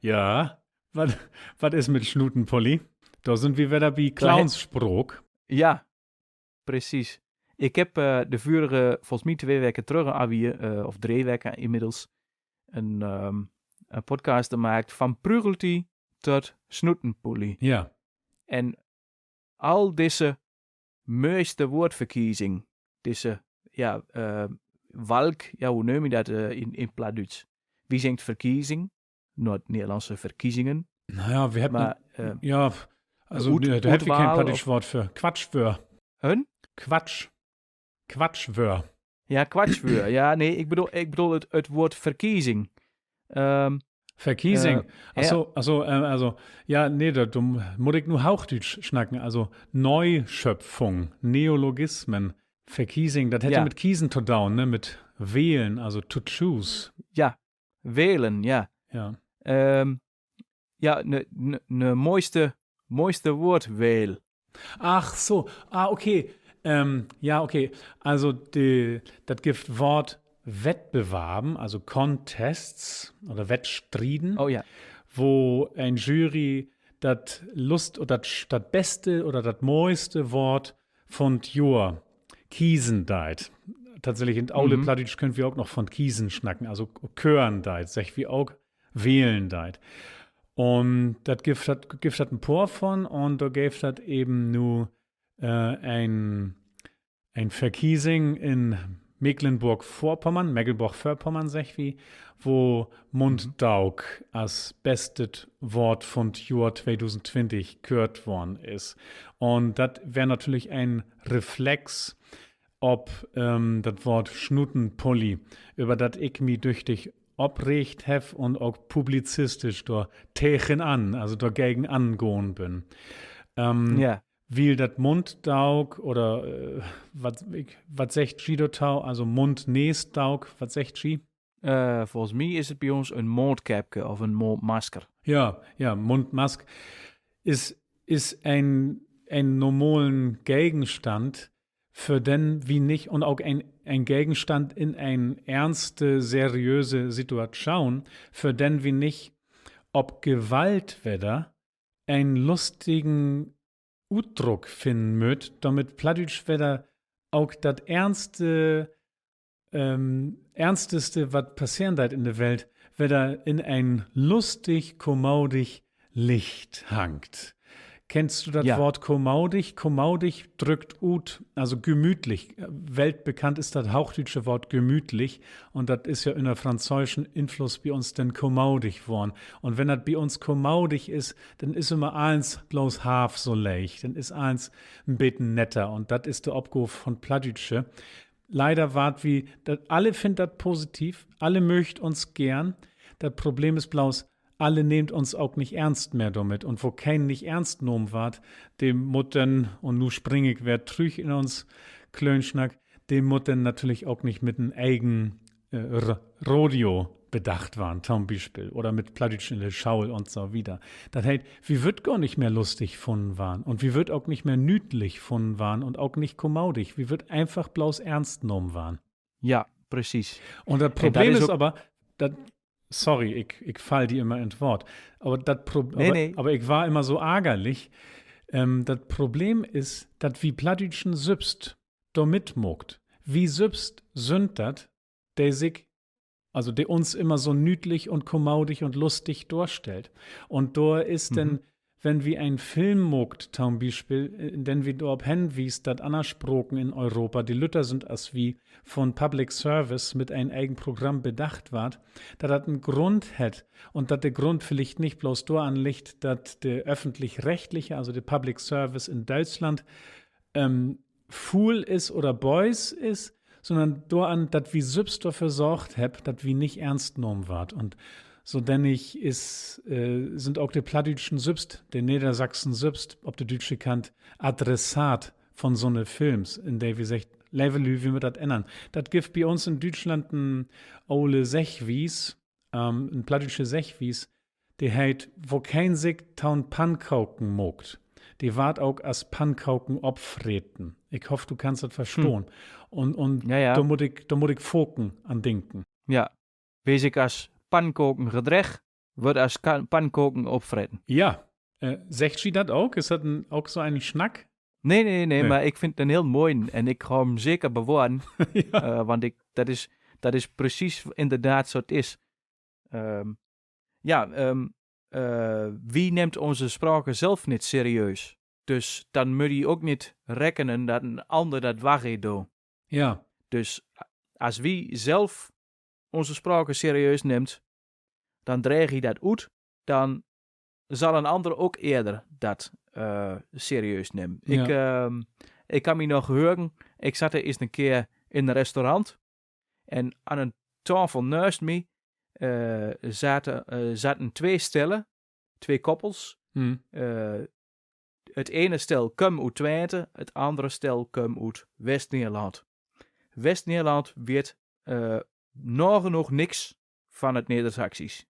Ja, wat, wat is mit Snutenpulli? Dor sünd wi wedder bi Clownsspraak. Ja, precies. Ik heb, äh, de vörige, volgens mi twee weken terug, alweer, äh, of drie weken inmiddels, een, ähm, een podcast gemaakt van Prügelti tot Snutenpulli. Ja. En al disse meeste woordverkiezing, disse, ja, äh, Walk, ja, hoe neum je dat, äh, in, in Plattdüütsch? Wie zingt verkiezing? Noord-Nederlandse verkiezingen. Nou ja, wi hebbt, maar, äh, ja, also, Ut-, nee, dor hebbt wi keen Utwahl plattdüütsch of Woort för. Quatschwöör. Hun? Quatsch. Quatschwöör. Ja, Quatschwöör. Ja, nee, ik bedoel, ik bedoel het, het woord verkiezing. Ähm, Verkiezing. Äh, ach so, ach so, äh, also, ja, nee, dor, dor mutt ik nu Hoochdüütsch snacken. Also, Neuschöpfung, Neologismen, verkiezing, dat hett ja mit kiesen to doon, ne, mit wählen, also to choose. Ja, wählen, ja. Ja. Ähm, ja, ne, ne, ne mooiste, mooiste Woordwähl. Ach so, ah, okay. Ähm, ja, okay. Also, de, dat gifft Woort Wettbewarben, also Contests oder Wettstrieden, wo en Jury dat Lust-, oder dat sch-, dat beste oder dat mooiste Woort vun't Johr kiesen deit. Tatsächlich, in't ole Plattdüütsch köönt wi ok noch von kiesen snacken, also kören deit, seggt wi ok wählen deit. Un dat gifft dat, gifft dat en poor von un dor geev dat even nu, äh, en, en Verkiesing in Mecklenborg-Vörpommern, Mecklenborg-Vörpommern, seggt wi, wo Munddauk as bestet Woort vun't Johr tweedusendtwintig köört worrn is. Un dat weer natürlich en Reflex op, ähm, dat Woort Snutenpulli, över dat ik mi düchtig opreegt heff un ok publizistisch dor tegenan, also dorgegen angahn bün. Ähm, wiel dat Munddauk oder, äh, wat, ik, wat seggt ji dorto? Also Mund-Nees-Dauk, wat seggt ji? Äh, volgens mi is het bi uns en Mondkepke of en Mondmasker. Ja, ja, Mundmask is, is en, en normalen Gegenstand, för den wi nich, un ok en, en Gegenstand in en ernste, seriöse Situatschoon, för den wi nich op Gewalt wedder en lustigen Utdruck finnen mööt, dormit Plattdüütsch wedder ok dat ernste, ähm, ernsteste, wat passeren deit in de Welt, wedder in en lustig, kommodig Licht hangt. Kennst du dat Woort kommodig? Kommodig drückt ut, also gemütlich. Weltbekannt is dat hoochdüütsche Woort gemütlich. Un dat is ja ünner franzööschen Influss bi uns denn kommodig worrn. Un wenn dat bi uns kommodig is, denn is ümmer allens bloots half so leeg. Denn is allens en beten netter. Un dat is de Opgaav von Plattdüütsche. Leider warrt wi, dat, alle finnt dat positiv, alle möögt uns geern. Dat Problem is bloots, alle nehmt uns ok nich eernst mehr dormit. Un wokeen nich eernst nahmen warrt, de mutt denn, un nu spring ik weer trüch in uns Klöönsnack, de mutt denn natürlich ok nich mit en egen, äh, R-, Radio bedacht warrn, to'n Bispeel, oder mit Plattdüütsch in de School un so wieder. Dat heet, wi wüllt gor nich mehr lustig funnen warrn un wi wüllt ok nich mehr nüüdlich funnen warrn un ok nich kommodig. Wi wüllt eenfach bloots eernst nahmen warrn. Ja, precies. Un dat Problem is aver, dat, sorry, ik, ik fall di ümmer in't Woort. Aver dat Pro-, aver ik warr ümmer so argerlich. Ähm, dat Problem is, dat wi Plattdüütschen sülvst dor mitmaakt. Wi sülvst sünd dat, de sik, also de uns ümmer so nüüdlich un kommodig un lustig dorstellt. Un dor is denn, wenn wi en Film maakt, to'n Bispeel, in den wi dorop henwiest, dat anner Spraken in Europa, de lütter sünd as wi, von Public Service mit en egen Programm bedacht warrt, dat dat en Grund hett un dat de Grund villicht nich bloots doran liggt, dat de öffentlich-rechtliche, also de Public Service in Düütschland, ähm, fuul is oder böös is, sünnern doran, dat wi sülvst dorför sorgt hebbt, dat wi nich eernst nahmen warrt. Un So dennig is, äh, sünd ok de Plattdüütschen sülvst, de Neddersassen sülvst op de düütsche Kant Adressat von so'ne Films, in de wi seggt: Leve Lüüd, wi mööt dat ännern. Dat gifft bi uns in Düütschland en ole Seggwies, ähm, en plattdüütsche Seggwies, de heet: Wokeen sik to'n Pannkoken maakt, de warrt ok as Pannkoken opfreten. Ik hoff, du kannst dat verstahn. Un, un dor mutt ik, dor mutt ik faken an denken. Ja. Wer sik as Pannkoken gedreggt, warrt as Kan-, Pannkoken opfreten. Ja. Äh, seggt ji dat ok? Is dat en, ok so en Snack? Nee, nee, nee, nee, maar ik vind 't en heel moien en ik ga 'm zeker beworen. Ja. Eh, want ik, dat is, dat is precies inderdaad zo 't is. Ehm, ja, ehm, eh, wi neemt onze sprake zelf nit serieus. Dus dan mut i ok nit rekenen dat en ander dat wagge do. Ja. Dus a-, as wi zelf onze sprake serieus neemt, dan dreeg i dat oet, dan zal en ander ok eerder dat, eh, serieus nemen. Ik, ehm, ik kan mi nog heugen, ik zat er is en keer in en restaurant en aan en tafel naast mi, eh, zaten, eh, zaten twee stellen, twee koppels. Eh, 't ene stel kaam oet Twente, 't andere stel kaam oet West-Nederland. West-Nederland weet, eh, nagenoeg niks van 't Neddersaksisch.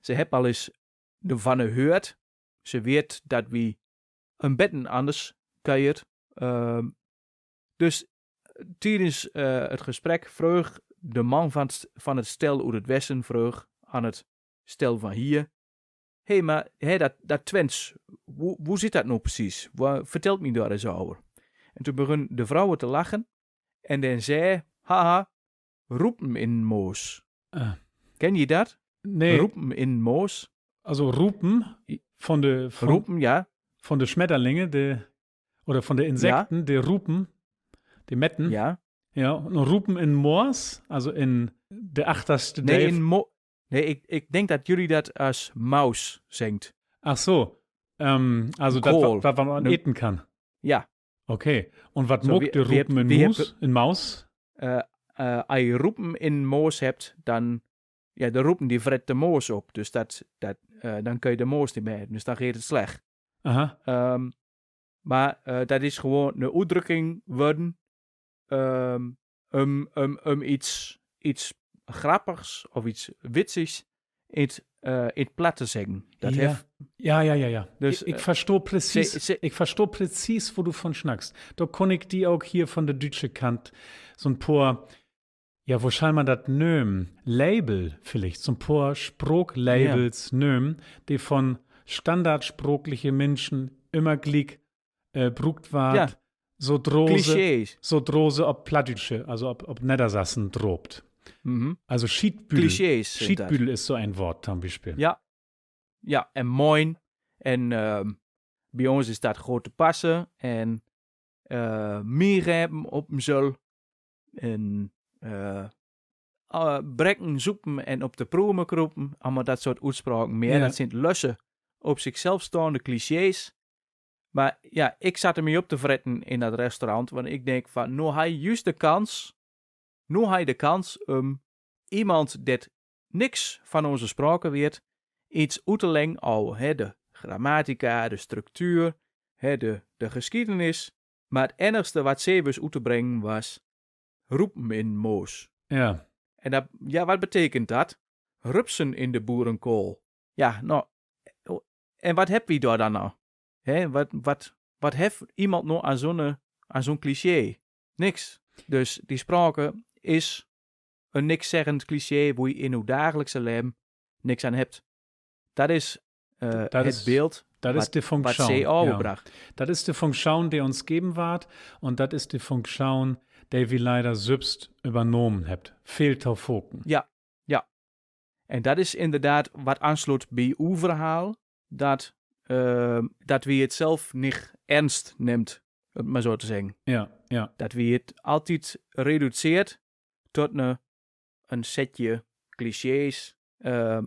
Ze hebbt al is d'r van heurd. Ze weet dat wi en beten anders kuiert. Ehm, dus tiedens, eh, 't gesprek vreug de man van 't, van 't stel oet 't Westen vreug aan 't stel van hier: Hé, maar, hè, dat, dat Twents, wo, wo zit dat nou precies? Wo, vertelt mi daar eens over. En toen begon de vrouw te lachen en dan zei: Haha, roepen in Moos. Eh. Ken je dat? Nee. Roepen in Moos? Also Rupen, von de, von, Rupen, ja. Von de Schmetterlinge, de, oder von de Insekten, de Rupen, de Metten. Ja. Ja, un Rupen in Moors, also in de achterste Deep. Nee, in Mo-, nee, ik, ik denk dat jullie dat as Maus zingt. Ach so, ähm, also dat, wat, wat man eten kann. Ja. Okay. Un wat maakt de Rupen in Moos? Eh, eh, as je Rupen in Moos hebt, dan, ja, de Rupen die vret de Moos op. Dus dat, dat, eh, dan kun je de Moos niet meer eten. Dus dan geet 't slecht. Aha. Ehm, maar, eh, dat is gewoon 'n oetdrukking worden, ehm, um, um, um iets, iets grappigs of iets witsigs in 't, eh, in 't plat te zeggen. Dat hef- Ja, ja, ja, ja. Dus, ik, ik eh, verstah precies, ik verstah precies, wo du von snackst. Dor kunn ik di ok hier von de düütsche Kant so'n poor, ja, wo schall man dat nömen? Label villicht, so'n poor Spraaklabels nömen, de von standardspraakliche Minschen ümmer gliek, eh, bruukt warrt, so dro se, so dro se op Plattdüütsche, also op, op Neddersassen draapt. Also Schietbüdel. Schietbüdel is so en Woort to'n Bispeel. Ja, en moin. En, ehm, bi uns is dat good te passen. En, eh, mie geven op en zul. En, eh, eh, breken, zoepen en op de prumen kroepen. Allemaal dat soort oetspraken. Meer dat zint lösse, op zichzelf staande clichés. Maar ja, ik zat er mie op te vreten in dat restaurant. Want ik denk van, no hei juist de kans, no hei de kans um iemand det niks van onze sprake weet, iets oet te leggen over, hè, de grammatica, de structuur, hè, de, de geschiedenis. Maar 't ennigste wat ze wist oet te brengen was roepen in moos. Ja. En dat, ja, wat betekent dat? Rupsen in de boerenkool. Ja, no, en wat heb wie dor dan nou? Hè, wat, wat, wat hef iemand nou aan zo'n, aan zo'n cliché? Niks. Dus die sprake is een nikszeggend cliché wo je in uw dagelijkse leven niks aan hebt. Dat is, eh, dat is, het beeld, dat is de functie, ja. Dat is de functie, die ons geven ward, un dat is de functie, die wi leider sülvst övernahmen hebbt. Veel to faken. Ja, ja. En dat is inderdaad wat aansloot bi uw verhaal, dat, eh, dat wi het zelf nich ernst nemt, um 't maar zo te zeggen. Ja, ja. Dat wi het altied reduceert tot ne, een setje clichés, eh,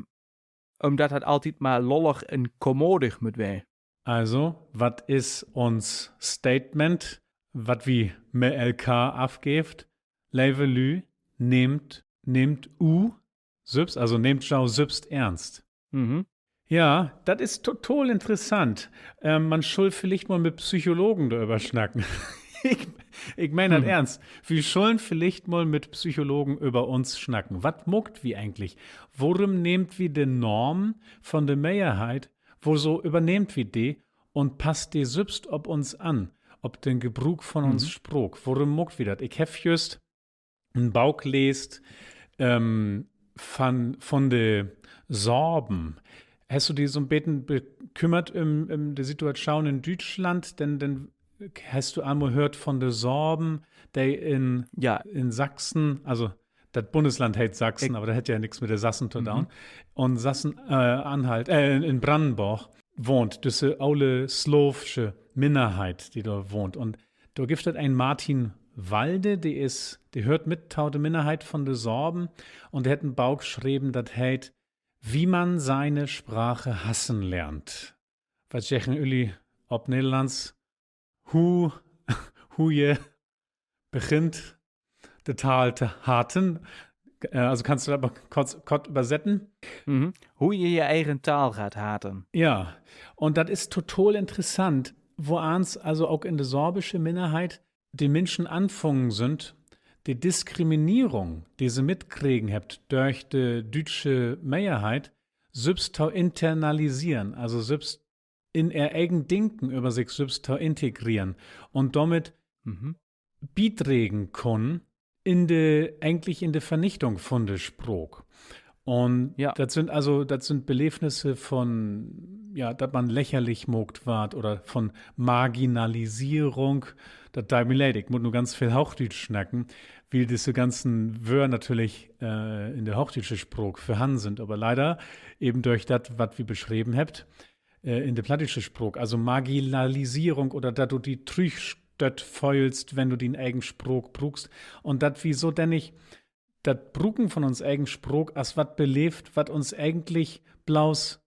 omdat het altied maar lollig en commodig moet wezen. Also, wat is ons Statement, wat wi met elkaar afgeeft? Leve Lü, nehmt, nehmt u sülvst, also nehmt jo sülvst eernst. Ja, dat is total interessant. Man schull villicht mal mit Psychologen doröver snacken. Ik, ik meen dat eernst. Wi schullen villicht mal mit Psychologen över uns snacken. Wat maakt wi egentlich? Worüm nehmt wi de Norm von de Mehrheit? Woso övernehmt wi de un passt de sülvst op uns an, op den Gebruuk von uns Spraak? Worüm maakt wi dat? Ik heff jüst en Book leest, von, von de Sorben. Hest du di so'n beten bekümmert üm, üm de Situatschoon in Düütschland? Denn, denn hest du al mal höört von de Sorben, de in, in Sachsen, also dat Bunnesland heet Sachsen, aver dat hett ja nix mit de Sassen to doon, un Sassen, Anhalt, in Brannenborg wahnt, düsse ole slaawsche Minnerheit, de dor wahnt. Un dor gifft dat en Martin Walde, de is, de höört mit to de Minnerheit von de Sorben, un de hett en Book schreven, dat heet Wie man seine Sprache hassen lernt. Wat seggen ülli op Nederlands? Hu, hu je beginnt, de Taal to haten. Also kannst du dat mal kort, kort översetten? Hu je je egen Taal gaat haten. Ja, un dat is total interessant, woans also ok in de sorbische Minnerheit de Minschen anfungen sünd, de Diskriminierung, de se mitkregen hebbt dörch de düütsche Mehrheit, sülvst to internaliseren, also sülvst in ehr egen Denken över sik sülvst to integreren un dormit bidregen kunnen in de, egentlich in de Vernichtung von de Spraak. Un dat sünd also, dat sünd Beleevnisse von, ja, dat man lächerlich maakt warrt oder von Marginalisierung. Dat deit mi leed, ik mutt nu ganz veel Hoochdüütsch snacken, wiel disse ganzen Wöör natürlich in de hoochdüütsche Spraak vörhannen sünd, aver leider even dörch dat, wat wi beschreven hebbt, in de plattdüütsche Spraak. Also Marginalisierung oder dat du di trüchstött föhlst, wenn du dien egen Spraak bruukst. Un dat wi so dennig dat Bruken von uns egen Spraak as wat beleevt, wat uns egentlich bloots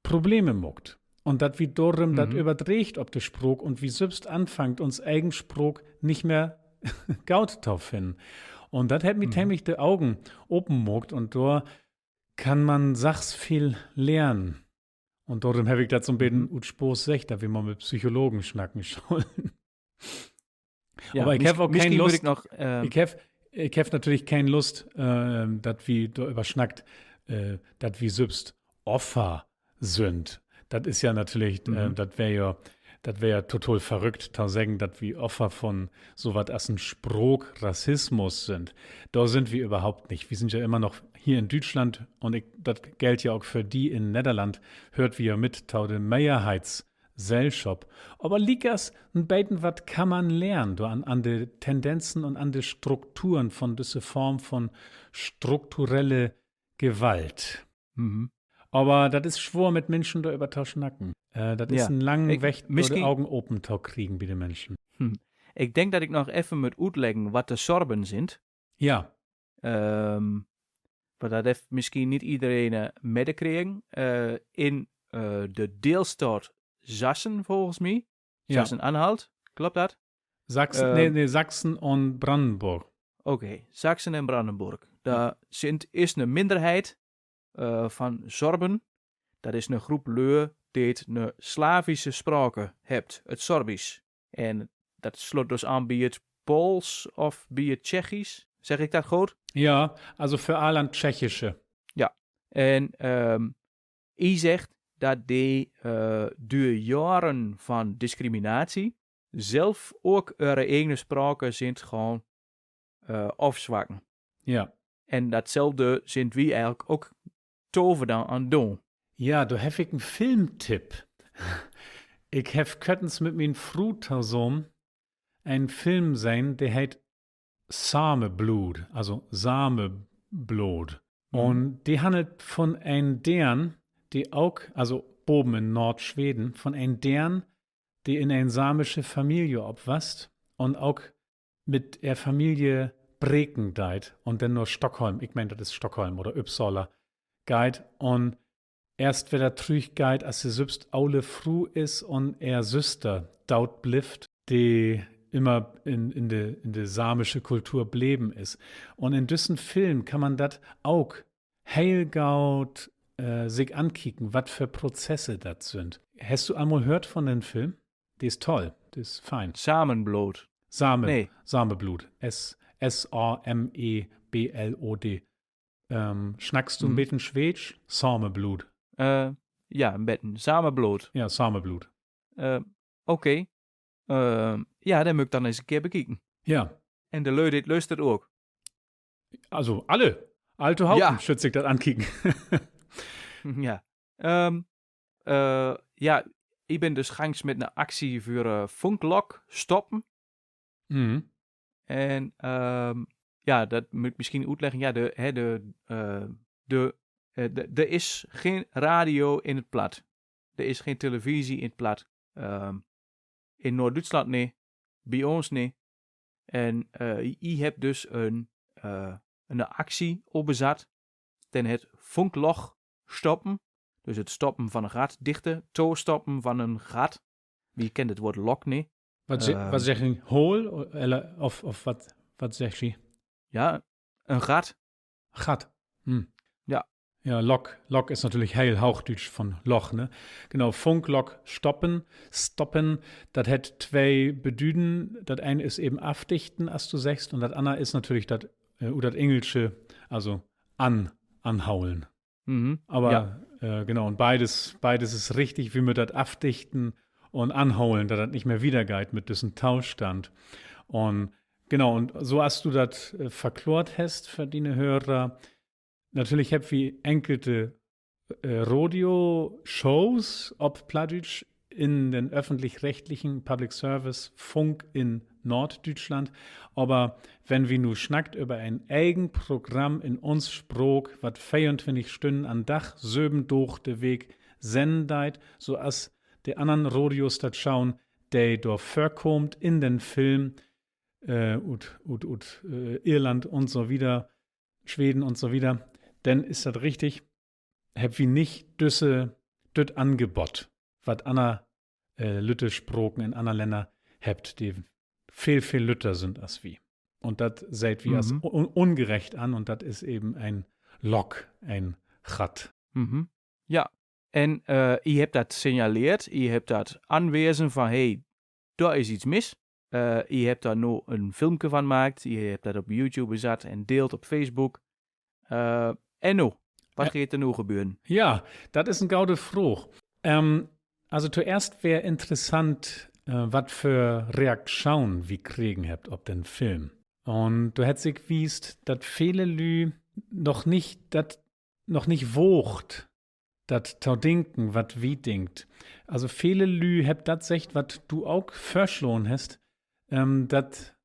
Probleme maakt. Un dat wi dorüm dat överdreegt op de Spraak un wi sülvst anfangt, uns egen Spraak nich mehr goot to finnen. Un dat hett mi temlich de Ogen open maakt un dor kann man sachs veel lehren. Un dorüm heff ik dat so'n beten ut Spaaß seggt, dat wi mal mit Psychologen snacken schullen. Aver ik heff ok keen Lust, ik heff, ik heff natürlich keen Lust, dat wi doröver snackt, dat wi sülvst Offer sünd. Dat is ja natürlich, dat weer ja, dat weer ja total verrückt to seggen, dat wi Offer von so wat as en Spraak-Rassismus sünd. Dor sünd wi överhaupt nich. Wi sünd ja immer noch hier in Düütschland un ik, dat gellt ja ok för di in Nedderland, höört wi ja mit to de Mehrheitssellschop. Aver liekers en beten wat kann man lehren, dor an, an de Tendenzen un an de Strukturen von düsse Form von strukturelle Gewalt. Aver dat is swoor, mit Minschen doröver to snacken. Dat is en langen Weg, dor de Ogen open to kriegen bi de Minschen. Ik denk, dat ik noch even mutt utleggen, wat de Sorben sünd. Ja. Wiel dat hett misschien nich edereen mitkregen. In de Deelstaat Sassen, volgens mi. Sassen-Anhalt, klopt dat? Sachsen, nee, nee, Sachsen un Brannenborg. Oké, Sassen en Brannenborg. Dor sünd, is 'ne Minderheid van Sorben. Dat is 'ne groep lü, de 'ne slavische sprake hebbt, 't Sorbisch. En dat sloot dus an bi 't Pools of bi 't Tsjechisch. Zeg ik dat good? Ja, also vör allen Tsjechische. Ja. En I zeggt dat de dör joaren van diskriminatie zelf ok eure egne sprake zint gaon ofswakken. Ja. En datzelfde zint wi eigelik ok toverdan an 't doon. Ja, dor heff ik en Filmtipp. Ik heff körtens mit mien Fru tosamen en Film sehn, de heet Sameblood, also Sameblood. Un de hannelt von en Deern, de ok, also baven in Noordschweden, von en Deern, de in en samische Familie opwasst un ok mit ehr Familie breken deit un denn na Stockholm, ik meen, dat is Stockholm oder Uppsala, geiht un eerst wedder trüch geiht, as se sülvst ole Fru is un ehr Süster doot blifft, de immer in, in de, in de samische Kultur bleven is. Un in düssen Film kann man dat ok heel goot, äh, sik ankieken, wat för Prozesse dat sünd. Hest du al mal höört von den Film? De is toll, de is fein. Samenbloot. Same-, Nee. Samebloot. S, S A M E B L O D. Ähm, snackst du 'n Mhm. beten Sweedsch? Samebloot. Äh, ja, 'n beten. Samebloot. Ja, Samebloot. Äh, okay. Ähm, ja, den mutt ik denn ins en Keer bekieken. Ja. En de Lü, de lüstert ok. Also, alle. All tohopen Ja. schüllt sik dat ankieken. Ja. Ähm, äh, ja, ik bün dus gangs mit 'ne Actie för, äh, Funklok stoppen. Mhm. En, ähm, ja, dat mutt ik misschien oetleggen. Ja, de, hè, de, äh, de, äh, de, d'r is geen radio in 't Platt. D'r is geen televisie in 't Platt. Ähm, in Noord-Düütslанд nich, bi uns nich. En, eh, I, I hebt dus een, eh, een actie opgezat ten het funkloch stoppen. Dus het stoppen van een gat, dichte, toestoppen van een gat. Wie kent het woord lok nich? Wat ze-, wat Eh, zeggt ge? Hol, eh, of, of wat, wat zeggt ge? Ja, een gat. Gat. Hm. Ja. Ja, Lock. Lock is natürlich heel Hoochdüütsch von Loch, ne? Genau, Funklock stoppen, stoppen, dat hett twee Bedüden. Dat een is even afdichten, as du seggst, un dat anner is natürlich dat, äh, ut dat Engelsche, also an-, anholen. Mhm. Aber, ja, äh, genau, un beides, beides is richtig, wi mööt dat afdichten un anholen, dat dat nich mehr wiedergeiht mit düssen Tostand. Un genau, un so as du dat, äh, verkloort hest för diene Hörer, natürlich hebbt wi enkelte, äh, Radioshows op Plattdüütsch in den öffentlich-rechtlichen Public Service Funk in Norddüütschland. Aver wenn wi nu snackt över en egen Programm in uns Spraak, wat veeruntwintig Stünnen an Dag, söven Daag de Week sennen deit, so as de annern Radiostatschoon, de dor vörkaamt in den Film, äh, ut, ut, ut, äh, Irland un so wieder, Sweden un so wieder, denn is dat richtig, hebbt wi nich düsse, düt Angebott, wat anner, äh, lütte Spraken in anner Länner hebbt, de veel, veel lütter sünd as wi. Un dat seht wi as Mhm. un-, ungerecht an un dat is even en Lock, en Gat. Mhm. Ja, en, äh, ji hebbt dat signaleert, ji hebbt dat anwesen van, hey, dor is iets mis. Äh, ji hebbt dor nu en Filmke van maakt, ji hebbt dat op YouTube sat en deelt op Facebook. Äh, en nu? Wat Ja. geiht dor nu gebeuren? Ja, dat is en gode Fraag. Ähm, also toeerst weer interessant, äh, wat för Reakschoon wi kregen hebbt op den Film. Un dor hett sik wiest, dat vele Lü noch nich dat, noch nich waagt, dat to denken, wat wi denkt. Also vele Lü hebbt dat seggt, wat du ok vörslaan hest, ähm, dat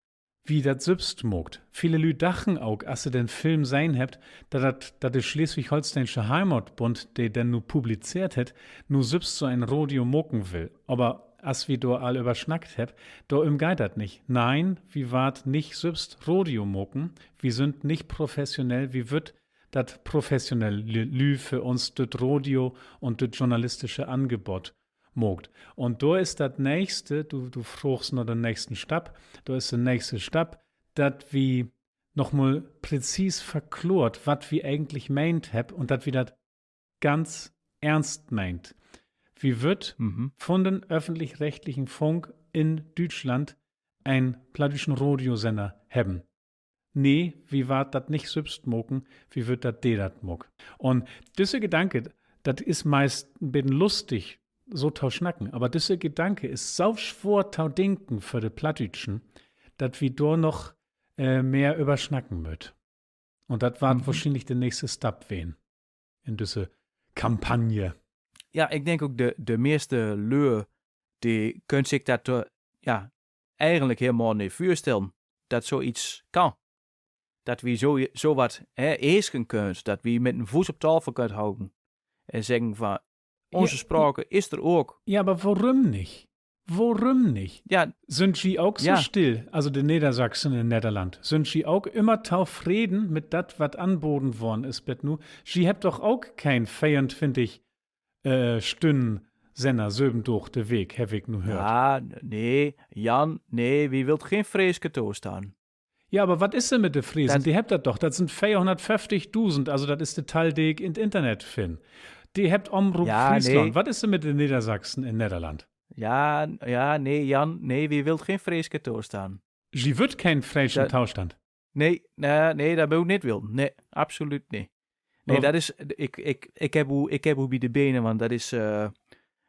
wi dat sülvst maakt. Vele Lü dachten ok, as se den Film sehn hebbt, dat, dat, dat de Sleswig-Holsteensche Heimatbund, de den nu publizeert hett, nu sülvst so en Radio maken will. Aver as wi dor al över snackt hebbt, dorüm geiht dat nich. Nee, wi warrt nich sülvst Radio maken. Wi sünd nich professionell. Wi wüllt, dat professionelle Lü-, Lü för uns düt Radio un düt journalistische Angebott maakt. Un dor is dat nächste, du, du fraagst na den nächsten Stapp, dor is de nächste Stapp, dat wi noch mal präzis verkloort, wat wi egentlich meent hebbt un dat wi dat ganz eernst meent. Wi wüllt Mhm. vun den öffentlich-rechtlichen Funk in Düütschland en plattdüütschen Radiosenner hebben. Nee, wi warrt dat nich sülvst maken, wi wüllt, dat de dat maakt. Un düsse Gedanke, dat is meist en beten lustig, so to snacken, aver düsse Gedanke is so swoor to denken för de Plattdüütschen, dat wi dor noch, äh, mehr över snacken mööt. Un dat warrt Mhm. wohrschienlich de nächste Stapp ween in düsse Kampagne. Ja, ik denk ok, de, de meeste Lü, de köönt sik dat, eh, ja, egentlich helemaal nich vörstellen, dat zoiets kan. Dat wi zo, zo wat, hè, eesken köönt, dat wi mit en Fuus op taofel köönt hauen en seggen van, Ja, onze spraak is d'r ok. Ja, aver worüm nich? Worüm nich? Ja. Sünd ji ok so Ja. still, also de Neddersassen in Nedderland, sünd ji ok ümmer tofreden mit dat, wat anboden worrn is bet nu? Ji hebbt doch ok keen veeruntwintig, äh, Stünnen Senner, söven Daag de Week, heff ik nu höört. Ja, nee, Jan, nee, wi wüllt geen freeske Tostand. Ja, aver wat is denn mit de Fresen? De hebbt dat doch. Dat sünd veerhunnertföfftigdusend, also dat is de Tall, de ik in't Internet finn. De hebbt Omroep Friesland. Wat is denn mit de Neddersassen in Nedderland? Ja, ja, nee, Jan, nee, wi willt geen freeske Tostand. Ji wüllt keen freeschen Tostand? Nee, nee, dat mutt ik nit willen. Nee, absoluut nich. Nee, dat is, ik, ik, ik heb oe, ik heb oe bi de benen, want dat is, eh,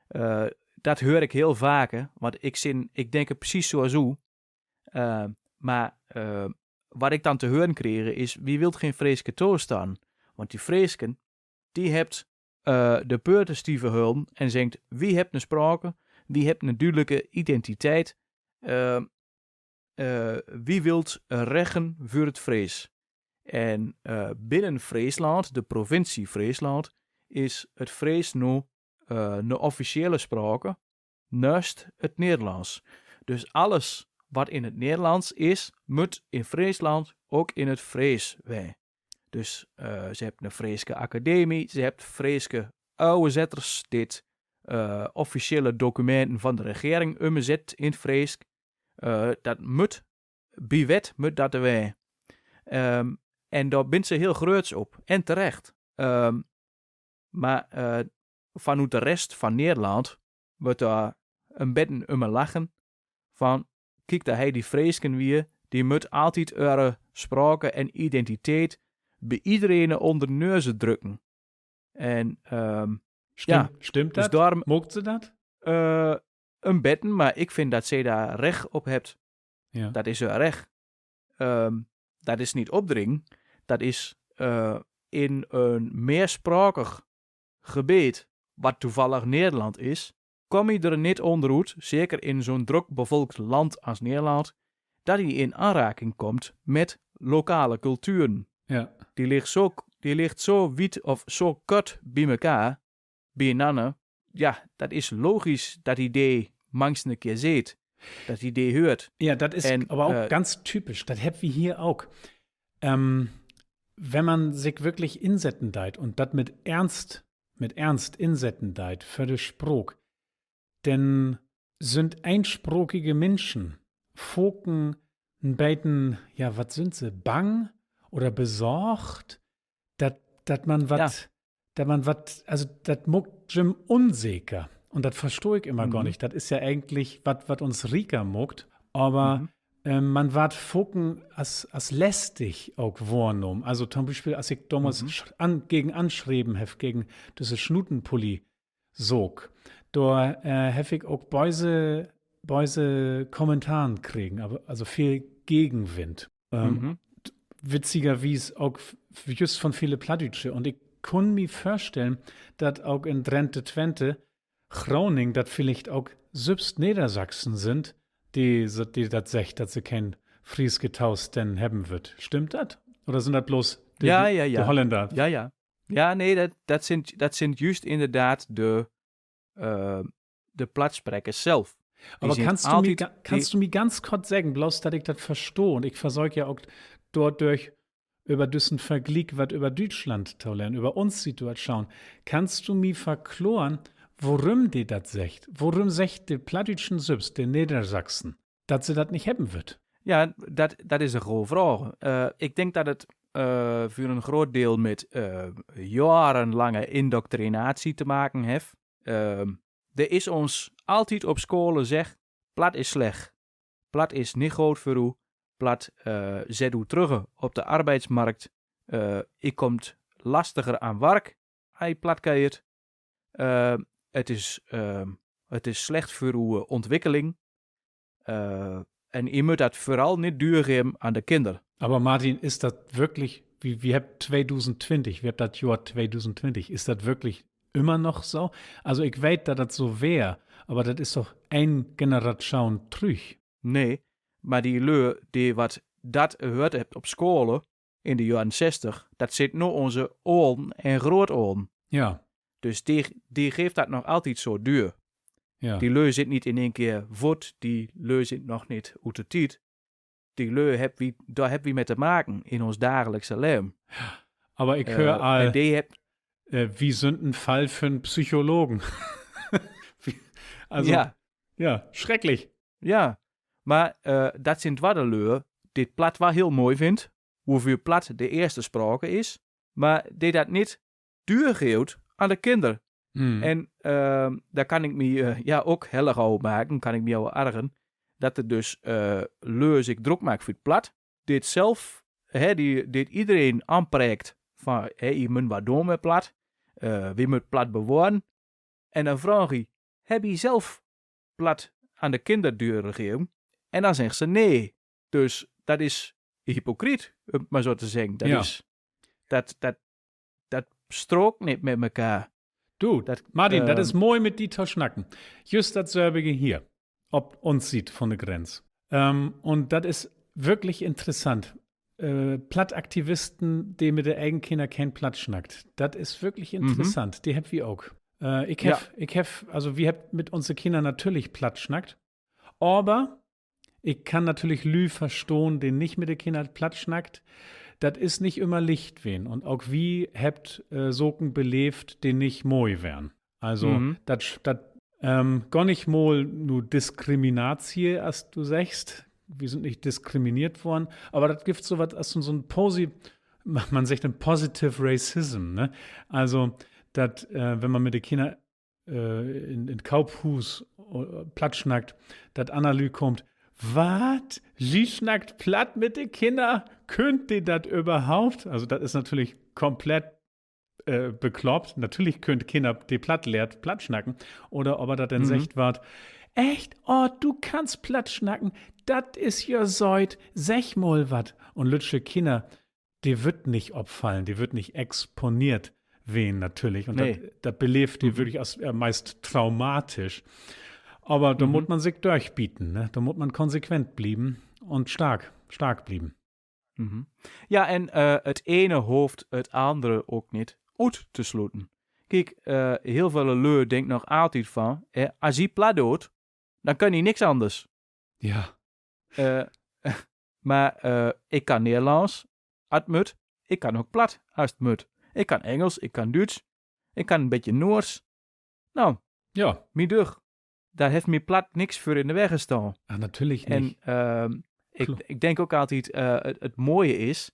eh, dat heur ik heel vaker, want ik zin, ik denk precies zoals oe. Eh, maar, eh, wat ik dan te heuren kreeg is: wi wilt geen freeske toestand. Want die freesken, die hebt, eh, de peurten stieve hullen en zingt: wi hebt een sprake, wi hebt een duidelijke identiteit. Eh, eh, wi wilt rechten voor het Frees. En, eh, binnen Friesland, de provincie Friesland, is het Fries nu, eh, een officiële sprake, naast het Nederlands. Dus alles wat in het Nederlands is, moet in Friesland ook in het Fries zijn. Dus, eh, ze hebt een Friese academie, ze hebt Friese overzetters, dit, eh, officiële documenten van de regering omzet in het Fries. Eh, dat moet, bij wet moet dat er weer. Ehm, en daar bent ze heel groots op. En terecht. Ehm, maar, eh, vanuit de rest van Nederland wordt daar een beetje om lachen. Van: kiek, daar hij die Fresken weer, die moet altijd eure sprake en identiteit bij iedereen onder de neuzen drukken. En, ehm, stimmt, ja, stimmt dus dat? Daarom maakt ze dat? Eh, een beetje, maar ik vind dat ze daar recht op hebt. Ja. Dat is hun recht. Ehm, dat is niet opdringen. Dat is, eh, in een meersprakig gebied, wat toevallig Nederland is, kom je er niet onderuit, zeker in zo'n druk bevolkt land als Nederland, dat je in aanraking komt met lokale culturen. Ja. Die ligt zo, die ligt zo wiet of zo kort bij elkaar, bijenanner. Ja, dat is logisch dat die de mangs een keer zeet, dat die de huurt. Ja, dat is aver ok ganz typisch. Dat hebbt wi hier ok. Ähm, wenn man sik wirklich insetten deit un dat mit Ernst, mit Ernst insetten deit för de Spraak, denn sünd eensprakige Minschen faken en beten, ja, wat sünd se, bang oder besorgt, dat, dat man wat, dat man wat, also, dat maakt jüm unseker. Un dat verstah ik immer gor nich. Dat is ja egentlich wat, wat uns rieker maakt. Aver, ähm, man warrt faken as, as lästig ok wohrnahmen. Also, to'n Bispeel, as ik domals sch-, an-, gegen anschreven heff, gegen düsse Snutenpulli-Saak, dor, äh, heff ik ok böse, böse Kommentaren kregen, aver, also veel Gegenwind. Ähm, witzigerwies ok f-, f-, jüst von vele Plattdüütsche. Un ik kunn mi vörstellen, dat ok in Drenthe, Twente, Groningen, dat villicht ok sülvst Neddersassen sünd, de, de dat seggt, dat se keen frieske Tostännen hebben wüllt. Stimmt dat? Oder sünd dat bloots de, de Holländer? Ja, ja. Ja, nee, dat, dat sünd, dat sünd jüst inderdaad de, äh, de Plattsprekers sülvst. Aver kannst du mi ganz kort seggen, bloots dat ik dat verstah, un ik versöök ja ok dordörch över düssen Vergliek wat över Düütschland to lehren, över uns Situatschoon. Kannst du mi verkloren, worüm de dat seggt? Worüm seggt de Plattdüütschen sülvst, de Neddersassen, dat se dat nich hebben wüllt? Ja, dat, dat is en groot vraag. Äh, ik denk dat het, äh, vör en groot deel mit, äh, joarenlange indoctrinatie te maken hef. Äh, d'r is ons altied op skole zegd: Platt is slecht. Platt is nich good veur oe. Platt, äh, zet oe trugge op de arbeidsmarkt. Äh, ik komt lastiger aan wark, ei plattkeert. Äh, het is, äh, het is slecht veur oe ontwikkeling. Äh, en i mutt dat vöral nit duurgeven aan de kinder. Aver Martin, is dat würklich, wi, wi hebbt tweedusendtwintig, wi hebbt dat Johr tweedusendtwintig, is dat würklich ümmer noch so? Also, ik weet, dat dat so weer, aver dat is doch een Generatschoon trüch. Nee, mar de Lüe, de wat dat höört hebbt op skole in de Johren zestig, dat zint nu onze olen en grootolen. Ja. Dus de, de geevt dat noch altied zo duur. Ja. De Lüe zint nit in een keer wut, de Lüe zint noch nit oet de tied. De Lüe, hebbt wi, dor hebbt wi mit te maken in ons dagelijkse leven. Aver ik heur al, de hebbt, äh, wi sünd en Fall för en Psychologen. Also, ja, schrecklich. Ja, mar, äh, dat zint wat de Lüe, dit Platt waal hiel mooi vindt, wovuur Platt de eerste sprake is, mar de dat nit duurgeevt an de kinner. En, ehm, dor kann ik mi, eh, ja, ok hellig over maken, kann ik mi over argern, dat d'r dus, eh, leu sik drok maakt vuur 't Platt, dit zelf, hè, die, dit iedereen aanpreekt van, hè, je munt wat doon met Platt, eh, wi munt Platt bewoaren. En dan vraag ik, heb je zelf Platt aan de kinner duurgeven? En dan zegt ze nee. Dus dat is hypocriet, um 't maar zo te zeggen. Dat is, dat, dat, dat strookt niet met elkaar. Du, dat, Martin, dat is, ehm, mooi, mit di to snacken. Just dat sülvige hier, op uns Siet von de Grenz. Ähm, un dat is würklich interessant. Äh, Plattaktivisten, de mit de egen Kinner keen Platt snackt. Dat is würklich interessant. De hebbt wi ok. Äh, ik heff, ik heff, also wi hebbt mit unse Kinner natürlich Platt snackt. Aver ik kann natürlich Lüüd verstahn, de nich mit de Kinner Platt snackt. Dat is nich ümmer licht ween. Un ok wi hebbt, äh, Saken beleevt, de nich moi weren. Also, dat, dat, ähm, gor nich mal nu Diskriminatie, as du seggst. Wi sünd nich diskrimineert worrn. Aver dat gifft so wat as so, so 'n Posi-, man seggt en Positive Racism, ne? Also, dat, äh, wenn man mit de Kinner, äh, in, in Koophuus, äh, Platt snackt, dat anner Lüüd kaamt: Wat? Ji snackt Platt mit de Kinner? Köönt de dat överhaupt? Also, dat is natürlich komplett, äh, bekloppt. Natürlich köönt Kinner, de Platt lehrt, Platt snacken. Oder aver dat denn seggt warrt: Echt? Oh, du kannst Platt snacken? Dat is ja sööt. Segg mal wat. Un lüttje Kinner, de wüllt nich opfallen, de wüllt nich exponeert ween natürlich. Un dat, dat beleevt de würklich as, äh, meist traumatisch. Aver dor mutt man sik dörchbieten, ne? Dor mutt man konsequent blieven un stark, stark blieven. Ja, en, äh, 't ene hooft 't annere ok nit ut te sluten. Kiek, äh, hiel vele Lü denkt noch altied van, äh, as ji Platt doot, dan köönt ji niks anners. Ja. Äh, mar, äh, ik kann Nederlands, as 't mutt. Ik kann ok Platt, as 't mutt. Ik kann Engels, ik kann Duuts, ik kann en bietje Noors. Nou, ja, mien duch, dor heft mi Platt niks veur in de weg stahn. Ah, natürlich nich. En, ähm, ik, ik denk ok altied, äh, 't, 't mooie is,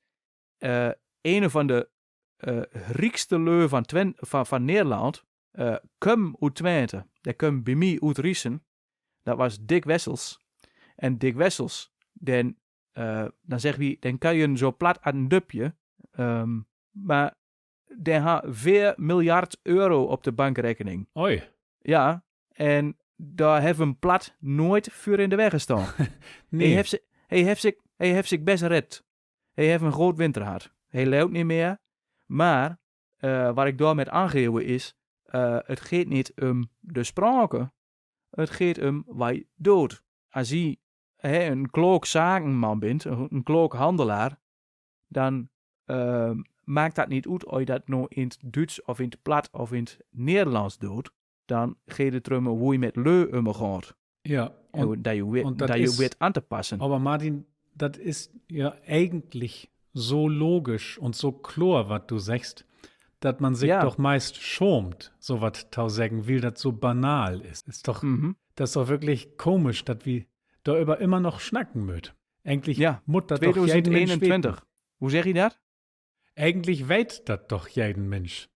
äh, een van de, äh, riekste lü van Twen-, van, van Nederland, äh, kummen oet Twente. De kummen bi mi oet Riesen. Dat was Dick Wessels. En Dick Wessels, den, äh, dan zegge wi, den kun je zo plat as en dupje. Ähm, mar den ha veer miljard euro op de bankrekening. Oi. Ja, en dor hef 'm Platt nooit veur in de weg stahn. He hef zi-, he hef zik, he hef zik best red. He hef en groot winter had. He leevt nich mee. Mar, eh, wat ik dor mit aangeve is, eh, 't geet nit um de sprake. 't Geet um wat je doot. As je, hè, en klook zakenman bint, en, en klook handelaar, dan, eh, maakt dat nit oet of je dat no in 't Duuts of in 't Platt of in 't Nederlands doot. Dan geet 't drum woe je mit lü umgaat. Ja, en dat je weet, dat je weet aan te passen. Aver Martin, dat is ja egentlich so logisch un so kloor, wat du seggst, dat man sik doch meist schaamt, so wat to seggen, wiel dat so banal is. Is doch, dat is doch wirklich komisch, dat wi doröver ümmer noch snacken mööt. Egentlich mutt dat doch jeden Minsch weten. Wo segg je dat? Egentlich weet dat doch jeden Minsch.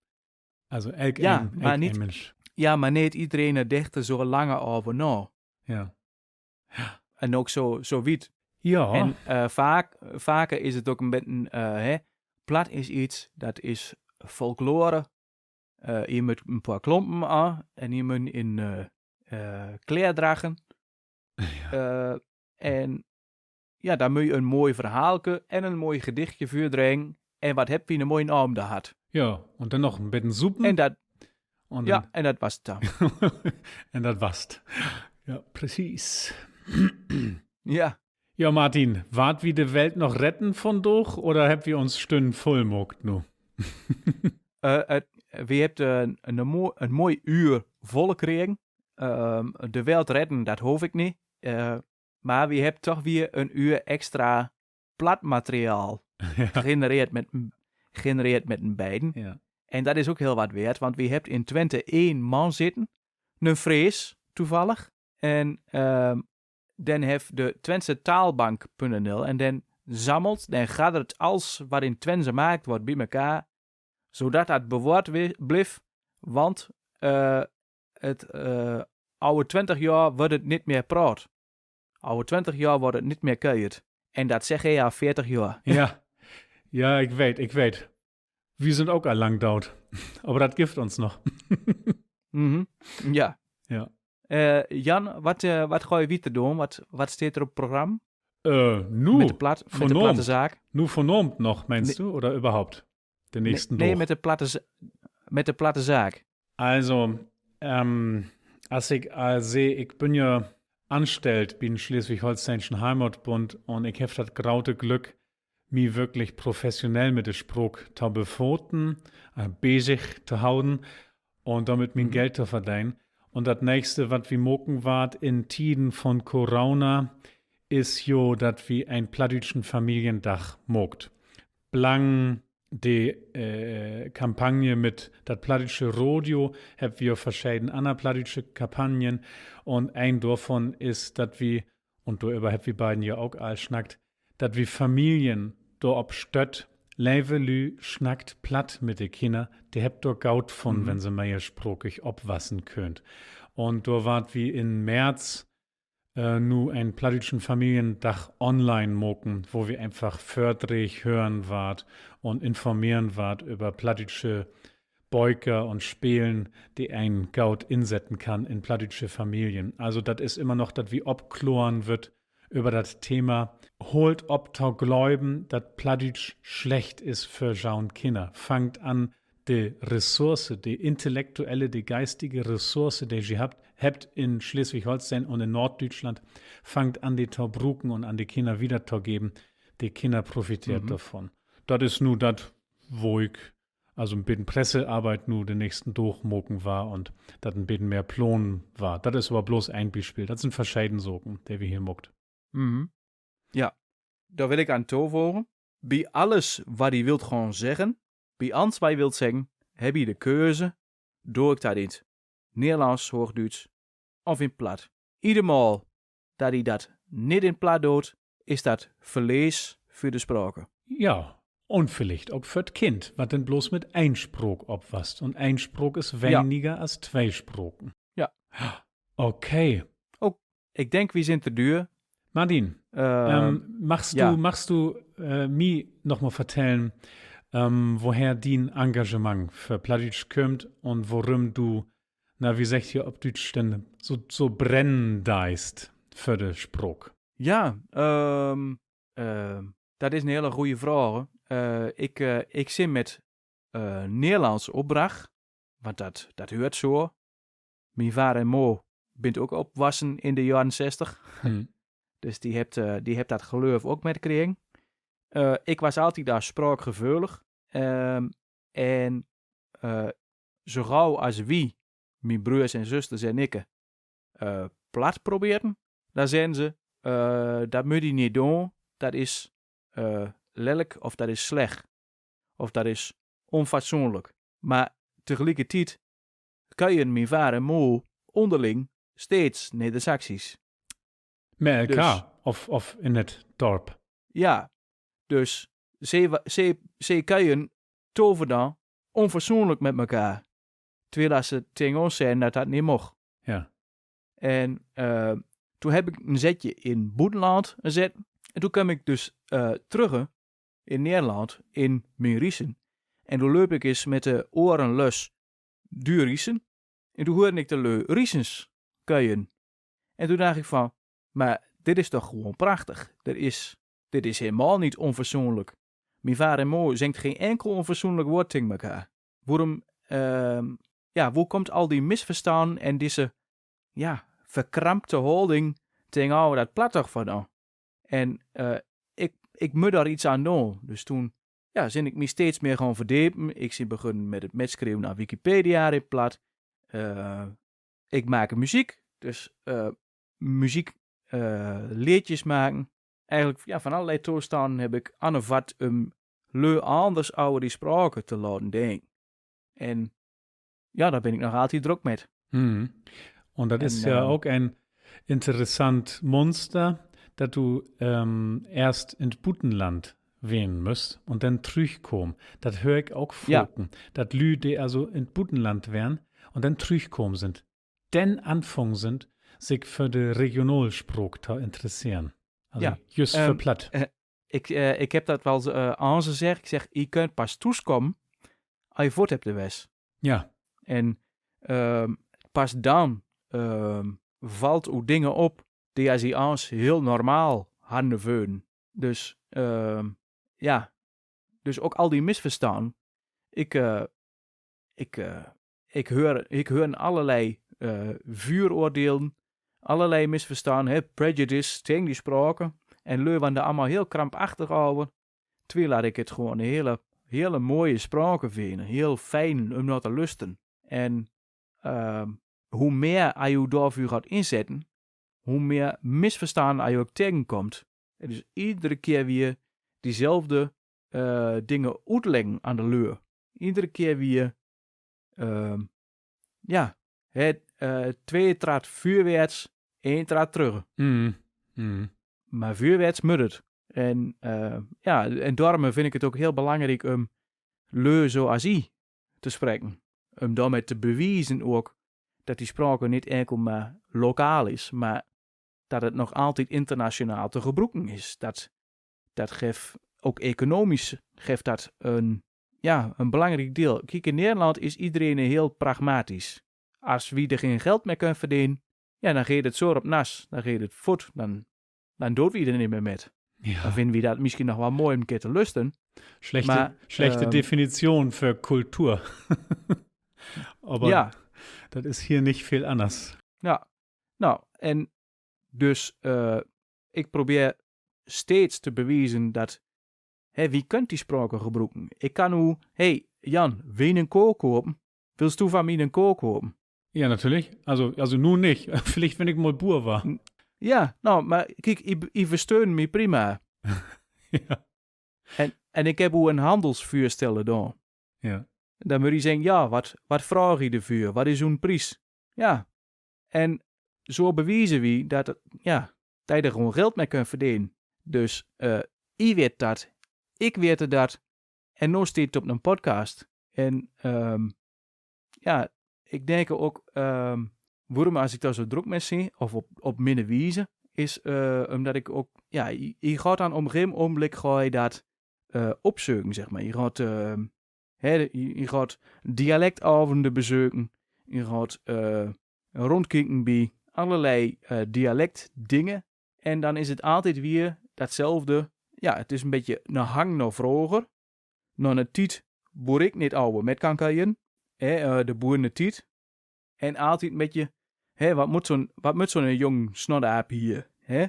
Also elk een, elk een Minsch. Ja, mar neet iedereen dach dor zo lange over na. Ja. En ok zo, zo wiet. Ja. En, eh, vaak, vaker is 't ok en bietje, eh, hè, Platt is iets, dat is folklore. Eh, je munt en poor klompen aan en je munt in, eh, eh, kleer drage. Eh, en ja, dan munt je en mooi verhaalke en en mooi gedichtje veurdrenge. En wat hebbt wi 'ne mooie avend had. Ja, un dan noch en bietje soepen. En dat, ja, en dat was 't dan. En dat was 't. Ja, precies. Ja. Ja, Martin, warrt wi de Welt noch retten vundaag oder hebbt wi uns Stünn vull maakt nu? Eh, 't, wi hebbt, eh, en, en mooi, en mooi uur vull kregen. Ehm, de Welt retten, dat hoof ik nich. Eh, mar wi hebbt toch weer en uur extra Plattmateriaal genereerd mit en, genereerd mit en beiden. Ja. En dat is ok hiel wat weert, want wi hebbt in Twente een man zitten, 'ne Frees, toevallig. En, ehm, den hef de Twentse taalbank punt N L en den sammelt, denn gaddert alles wat in Twente maakt word bie mekaar, zodat dat bewaard wi-, blift, want, eh, het, eh, over twintig joor word het nit meer praat. Over twintig joor word het nit meer keierd. En dat zeg he al veertig joor. Ja. Ja, ik weet, ik weet. Wi sünd ok al lang doot. Aver dat gifft uns noch. Mhm. Ja. Ja. Eh, Jan, wat, eh, wat goo je wieter doon? Wat, wat steet er op 't program? Eh, nu, Mit de plat-, mit de platte vanavend. Zaak? Nu vanavend noch, meenst du? Oder überhaupt? De Nee, nächsten nee, Daag? Mit de platte Z-, mit de platte Zaak. Also, ähm, as ik al sä, ik bün ja anstellt bi'n Sleswig-Holsteenschen Heimatbund un ik heff dat grote Glück, mi würklich professionell mit de Spraak to befaten, äh, bezig to houden un dormit mien Mhm. Geld to verdenen. Un dat nächste, wat wi maken warrt in Tieden von Corona, is jo, dat wi en plattdüütschen Familiendag maakt. Blang de, äh, Kampagne mit dat plattdüütsche Radio hebbt wi jo verscheden anner plattdüütsche Kampagnen. Un een dorvon is, dat wi, un doröver hebbt wi beiden ja ok al snackt, dat wi Familien dorop stött, leve Lüüd, snackt Platt mit de Kinner, de hebbt dor goot vun, Mhm. wenn se mehrsprakig opwassen köönt. Un dor warrt wi in März, äh, nu en plattdüütschen Familiendag online maken, wo wi eenfach Vördrääg hören warrt un informeren warrt över plattdüütsche Böker un Spelen, de een goot insetten kann in plattdüütsche Familien. Also dat is immer noch, dat wi opkloren wüllt över dat Thema, hoolt op to glöven, dat Plattdüütsch slecht is för joon Kinner. Fangt an, de Ressource, de intellektuelle, de geistige Ressource, de ji habt, hebbt in Sleswig-Holsteen un in Norddüütschland, fangt an, de to bruken un an de Kinner wiedertogeven. De Kinner profiteert Mhm. dorvon. Dat is nu dat, wo ik also en beten Pressearbeit nu de nächsten Daag maken warr un dat en beten mehr planen warr. Dat is aver bloots een Bispeel. Dat sünd verscheden Saken, de wi hier maakt. Mhm. Ja, dor will ik an tofogen. Bi alles, wat ji wilt gaon seggen, bi allens, wat ji wilt seggen, hebbt ji de keuze: do ik dat in't Nederlands, Hoochdüütsch of in Platt? Ieder Mal dat ji dat nit in Platt doot, is dat Verlees för de sprake. Ja, un villicht ok för't Kind, wat denn bloots mit een Spraak opwasst. Un een Spraak is Ja. weniger as twee Spraken. Ja. Okay. Oh, ik denk, wi sünd te düer. Martin, Äh, ähm, magst ja. du, magst du, äh, mi noch mal vertellen, ähm, woher dien Engagement för Plattdüütsch kümmt un worüm du, na, wie seggt ji op Düütsch denn, so, so brennen deist för de Spraak? Ja, ähm, ähm, dat is 'n hele goeie vraag. Äh, ik, äh, ik sin mit, äh, Nederlands opbracht, want dat, dat höört zo. Mien vader en moor bint ok opwassen in de joaren zestig. Hm. Dus die hebbt, eh, die hebbt dat gelööf ok mitkregen. Eh, ik was altied al spraakgeveulig. Ehm, en, eh, zo gauw as wi, mien broers en zusters en ikke, eh, plat probeerden, dan zeiden ze, eh, dat mut je niet doen, dat is, eh, lelijk of dat is slecht. Of dat is onfatsoenlijk. Maar tegelijkertijd keien mien vader en moor onderling steeds Nedersaksisch. Met elkaar of, of in het dorp? Ja, dus ze, ze, ze keien toverdan onfatsoenlijk met elkaar. Terwijl ze tegen ons zeiden dat dat niet mocht. Ja. En, eh, toen heb ik een zetje in buitenland gezet. En toen kwam ik dus, eh, terug in Nederland, in mien Riesen. En toen leep ik eens met de oren los duur Riesen. En toen hoorde ik de lui Riesens keien. En toen dacht ik van, maar dit is toch gewoon prachtig. Dit is, dit is helemaal niet onfatsoenlijk. Mien vader en moor zingt geen enkel onfatsoenlijk woord tegen elkaar. Waarom, ehm, ja, hoe komt al die misverstanden en deze, ja, verkrampte houding tegenover dat plat toch vandaan? En, eh, ik, ik mut dor iets aan doen. Dus toen, ja, zin ik mi steeds meer gaan verdiepen. Ik zin begonnen met het metschrijven aan Wikipedia in plat. Eh, ik maak muziek, dus, eh, muziek, eh, leedjes maken. Eigenlijk, ja, van allerlei toestanden heb ik aan of wat um lui anders over die spraken te laten denken. En ja, daar ben ik nog altijd druk met. Hm. Un dat is ja ok en interessant Munster, dat du, ähm, eerst in't Butenland ween müsst un denn trüchkamen. Dat höör ik ok faken. Dat Lüüd, de also in't Butenland weren un denn trüchkamen sünd, denn anfungen sünd, sik för de Regionalspraak to interesseren. Also jüst för Platt. Ik, ik hebb dat wal ins, äh, anseggt. Ik segg, ji köönt pas thuuskamen, as ji foort hebbt de west. Ja. En, ähm, pas dan, ähm, fallt u Dinge op, de as ji ans heel normaal harren funnen. Dus, ähm, ja. Dus ok al die misverstanden. Ik, äh, ik, äh, ik höör, ik höör allerlei, äh, vuuroordelen, allerlei misverstanden, hè, prejudice tegen die sprake. En lü warren d'r allemaal heel krampachtig over. Terwiel dat ik 't gewoon 'n hele, hele mooie sprake vin, heel fijn um nao te lusten. En, ehm, hoe meer as je doaveur gaat inzetten, hoe meer misverstanden as je ok tegenkomt. En dus iedere keer weer diezelfde, eh, dingen oetleggen aan de lü. Iedere keer weer, ehm, ja, hè, eh, twee traat vuurwaarts, één traat terug. Maar vuurwaarts mut 't. En, eh, ja, en daarom vind ik 't ook heel belangrijk um lü zo as i te spreken. Um daarmee te bewijzen ook dat die sprake niet enkel maar lokaal is, maar dat 't nog altijd internationaal te gebruiken is. Dat, dat geft ook economisch, geft dat een, ja, een belangrijk deel. Kiek, in Nederland is iedereen heel pragmatisch. As wie d'r geen geld mee kunnen verdenen, ja, dan geet 't zoer op nas, dan geet 't voet, dan, dan doot wie d'r niet meer met. Dan vinden wie dat misschien nog wel mooi om een keer te lusten. Slechte, maar, slechte ehm, Definition för Kultur. Aber ja, dat is hier nicht veel anders. Ja, nou, en dus, eh, ik probeer steeds te bewijzen dat, hè, wie kunt die sprake gebruiken. Ik kan nu, hey, Jan, wien een koe kopen? Wilst du van mij een koe kopen? Ja, natürlich. Also, also nu nicht. Vielleicht, wenn ik mal Buer war. Ja, nou, maar kiek, ik, ik versteun mij prima. Ja. En, en ik heb u een handelsvuurstellen dan. Ja. Dan moet je zeggen, ja, wat, wat vraag je ervoor? Wat is uw prijs? Ja. En zo bewijzen wie dat, ja, dat je er gewoon geld mee kunt verdenen. Dus, eh, i weet dat, ik weet dat. En nu staat 't op een podcast. En, ehm, ja, ik denk ook, ehm, waarom as ik daar zo druk mee zie, of op, op minne wijze, is, eh, omdat ik ook, ja, je, je gaat dan op een gegeven ogenblik ga je dat, eh, opzoeken, zeg maar. Je gaat, ehm, hè, je, je gaat dialectavonden bezoeken, je gaat, eh, rondkijken bij allerlei, eh, dialectdingen. En dan is 't altijd weer datzelfde. Ja, 't is een beetje een hang naar vroeger. Nog een tijd boer ik niet ouwe met kanker in, hè, eh, de boerentiet. En altijd met je, hè, wat moet zo'n, wat moet zo'n jong snodaap hier, hè?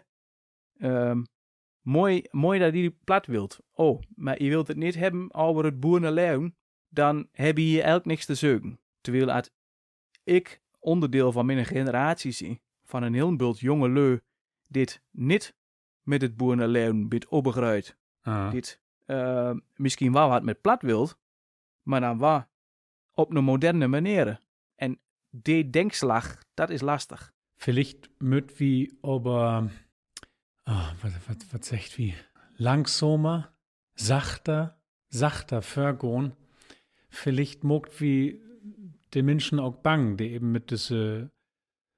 Ehm, mooi, mooi dat die plat wilt. Oh, maar je wilt 't niet hebben over 't boerenleven, dan heb je hier eigenlijk niks te zoeken. Terwijl at ik onderdeel van mijn generatie zie, van een heel bult jonge leu, dit niet met 't boerenleven bit opgegroeid. Ah. Dit, eh, misschien wel wat met plat wilt, maar dan wel op een moderne manier. En de denkslag, dat is lastig. Villicht mööt wi aver, ah, wat, wat, wat seggt wi? Langsamer, sachter, sachter vörgahn. Villicht maakt wi de Minschen ok bang, de even mit düsse,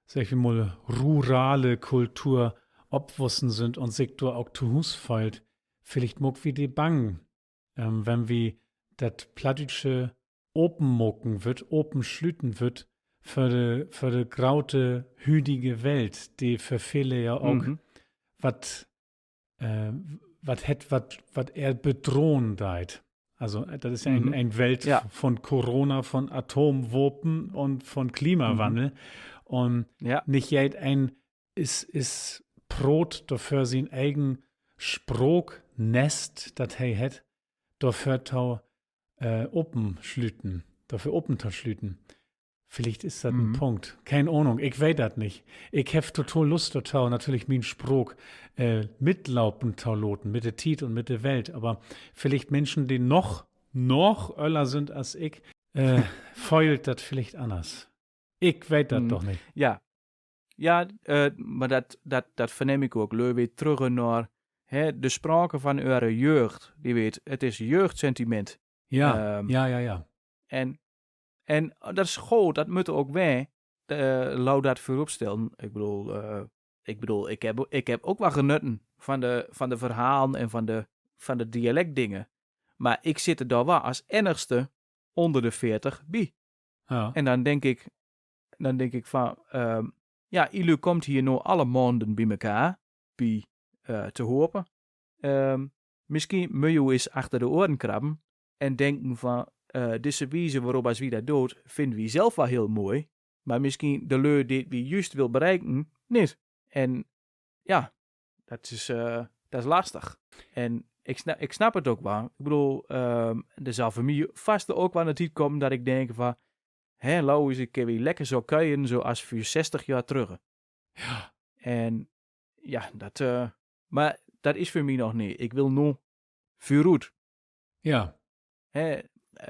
segg wi mal, rurale Kultur opwussen sünd un sik dor ok to Huus föhlt. Villicht maakt wi de bang, ähm, wenn wi dat Plattdüütsche open maken wüllt, open sluten wüllt för de, för de grote hüdige Welt, de för vele ja ok wat, äh, wat hett, wat, wat ehr bedrohen deit. Also, äh, dat is ja en, en Welt von Corona, von Atomwapen un von Klimawandel. Un nich jedeen is, is proot dorför, sien egen Spraaknest, dat he hett, dorför to, äh, open sluten, dorför open to sluten. Villicht is dat en Punkt. Keen Ahnung, ik weet dat nich. Ik heff total Lust dorto, natürlich mien Spraak, äh, mitlopen to laten mit de Tiet un mit de Welt. Aver villicht Minschen, de noch, noch öller sünd as ik, äh, föhlt dat villicht anners. Ik weet dat doch nich. Ja. Ja, eh, mar dat, dat, dat verneem ik ok. Leu weer trügge nor, hè, de sprake van eure jeugd. Die weet, het is jeugdsentiment. Ja, ehm, ja, ja, ja. En, en dat is good, dat mut ok weer, eh, lou dat veuropstellen. Ik bedoel, eh, ik bedoel, ik heb, ik heb ok wel genutten van de, van de verhalen en van de, van de dialektdingen. Maar ik zit er dan wel als ennigste onder de veertig bij. Ja. En dan denk ik, dan denk ik van, ehm, ja, ilu komt hier nou alle maanden bij elkaar, bij, eh, te hopen. Ehm, misschien mut je eens achter de oren krabben en denken van, eh, deze wijze waarop als wie dat doet, vinden we zelf wel heel mooi. Maar misschien de leu die we juist wil bereiken, niet. En ja, dat is, eh, dat is lastig. En ik snap, ik snap het ook wel. Ik bedoel, ehm, er zal voor mij vast ook wel een tijd komen dat ik denk van, hè, lou is, ik kan weer lekker zo kuien zoals voor zestig jaar terug. Ja. En ja, dat, eh, maar dat is voor mij nog niet. Ik wil nu vooruit. Ja. Hè,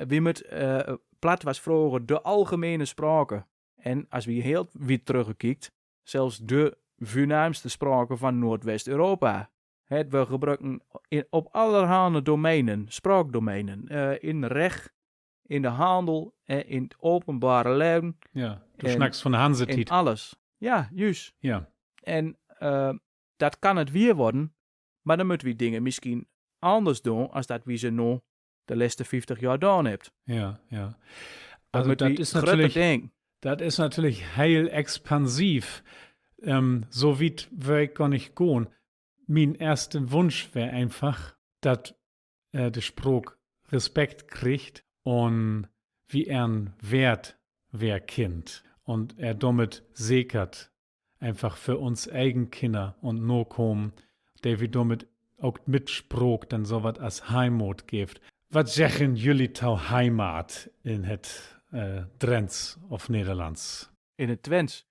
wie met, eh, plat was vroeger de algemene sprake. En als we heel wiet terugkiekt, zelfs de voornaamste sprake van Noordwest-Europa. Hè, we gebruiken in, op allerhande domeinen, spraakdomeinen, eh, in recht, in de handel, eh, in het openbare leven. Ja, du snackst van de Hansetiet. In alles. Ja, juist. Ja. En, eh, dat kan het weer worden, maar dan moeten we dingen misschien anders doen als dat we ze nu de laatste vijftig jaar gedaan hebt. Ja, ja. Also dat is natürlich, dat is natürlich heel expansiv. Ähm, so wiet wöör ik gor nich gahn. Mien eerste Wunsch weer eenfach, dat, äh, de Spraak Respekt kriggt un wi ehren Weert weer kennt un ehr dormit sekert, eenfach för uns egen Kinner un Nakamen, de wi dormit ok mit Spraak denn so wat as Heimat geevt. Wat seggen jullie to Heimat in het, äh, Drents of Nederlands? In het Twents?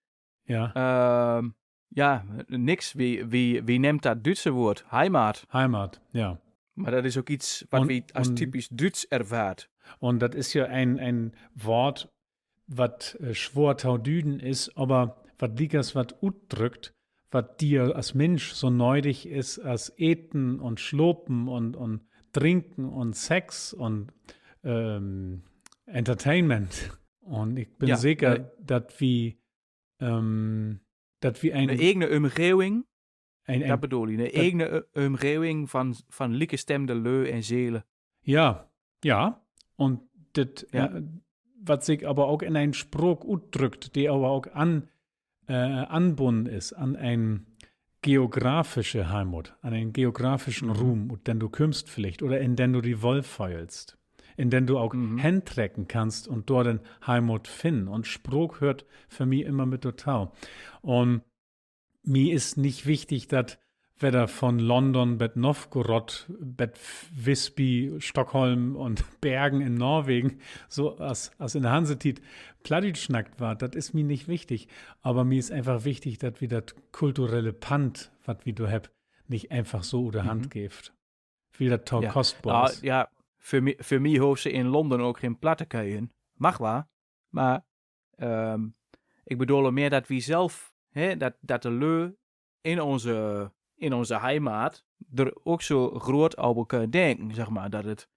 Ja. Ehm, ja, nix. Wie, wie, wie neemt dat Duitse woord? Heimat. Heimat, ja. Maar dat is ok iets wat wi as typisch Duits ervaart. Un dat is ja een, een Woord, wat, äh, swoor to düden is, aver wat liekers wat utdrückt, wat di as Minsch so nödig is as Eten un Slapen un, un Drinken un Sex un, ähm, Entertainment. Un ik bün seker, dat wi, ähm, dat wi en egene Umgeving, dat bedoel ik, 'ne egene U-, Umgeving van, van liekestemde Lü en Seele. Ja, ja. Un dit, äh, wat sik aver ok in en Spraak utdrückt, de aver ok an-, äh, anbunnen is an en geografische Heimat, an en geografischen Ruum, ut den du kümmst villicht, oder in den du di wollföhlst, in den du ok hentrecken kannst un dor denn Heimat finnen. Un Spraak höört för mi immer mit dorto. Un mi is nich wichtig, dat wedder von London bet Novgorod, bet Visby, Stockholm un Bergen in Norwegen, so as, as in de Hansetiet Plattdüütsch snackt warrt, dat is mi nich wichtig. Aver mi is eenfach wichtig, dat wi dat kulturelle Pand, wat wi dor hebbt, nich eenfach so ut de Hand geevt. Wiel dat to kostbar is. Ja, för mi, för mi hoofst se in Londen ok geen Platt te kuien. Mag waal. Maar, ehm, ik bedoel al meer dat wi zelf, hè, dat, dat de lü in onze, in onze heimaat d'r ok zo groot over kunnen denken, zeg maar. Dat het,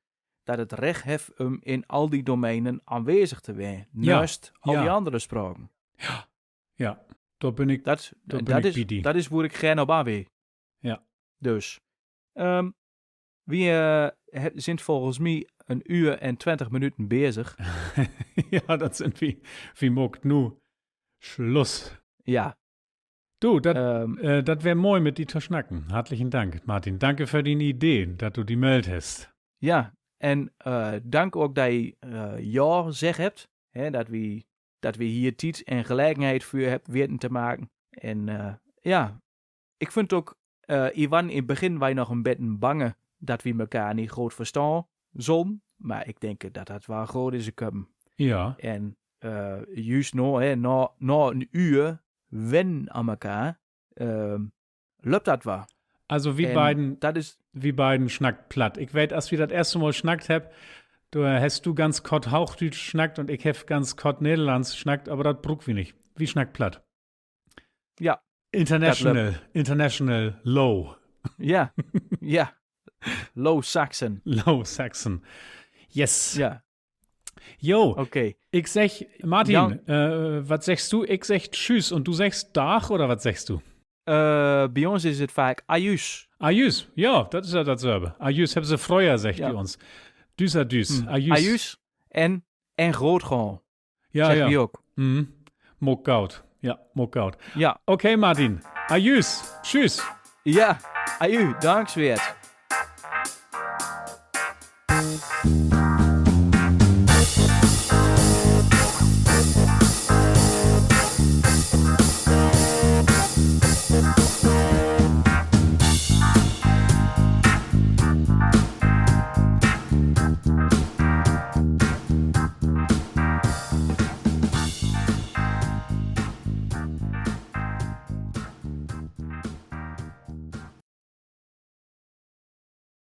dat het recht heft um in al die domeinen aanwezig te weren. Ja, naast al die andere spraken. Ja, ja. Dor bün ik, dat, dor bün ik bi di. Dat is woe ik geern op aan wil. Ja. Dus, ehm, wi, eh, he-, zint volgens mi een uur en twintig minuten bezig. Ja, dat zint wi. Wi maakt nu Sluss. Ja. Du, dat, eh, dat weer mooi, mit di to snacken. Hartlichen Dank, Martin. Danke för dien Idee, dat du di meldt hest. Ja, en, eh, dank ok dat je, eh, ja zegd hebt, hè, dat wi, dat wi hier tied en gelegenheid vuur hebt weten te maken. En, eh, ja, ik vun ok, eh, Iwan, in 't begin weer nog en beten bange dat wi mekaar nich good verstaon zollen. Maar ik denk dat dat wel good is keumen. Ja. En, eh, juust no, hè, no, no en uur wennen aan mekaar, ehm, löppt dat wel. Also, wi beiden, dat is, wi beiden snackt Platt. Ik weet, as wi dat eerste Mal snackt hebbt, do hest du ganz kort Hoochdüütsch snackt un ik heff ganz kort Nederlands snackt, aver dat bruukt wi nich. Wi snackt Platt. Ja. International, international Low. Ja, ja. Low Saxon. Low Saxon. Yes. Ja. Jo, okay. Ik segg, Martin, äh, wat seggst du? Ik segg Tschüss un du seggst Dag oder wat seggst du? Äh, bi uns is dat faak Ajüs. Ajüs, ja, dat is ja datsülve. Ajüs hebben se fröher seggt bi uns. Düs, adüs, ajüs. Ajüs en, en groot gahn. Ja, seggt wi ok. Maakt goot. Ja, maakt goot. Ja. Okay, Martin. Ajüs. Tschüss. Ja, ajü. Dank, Sweert.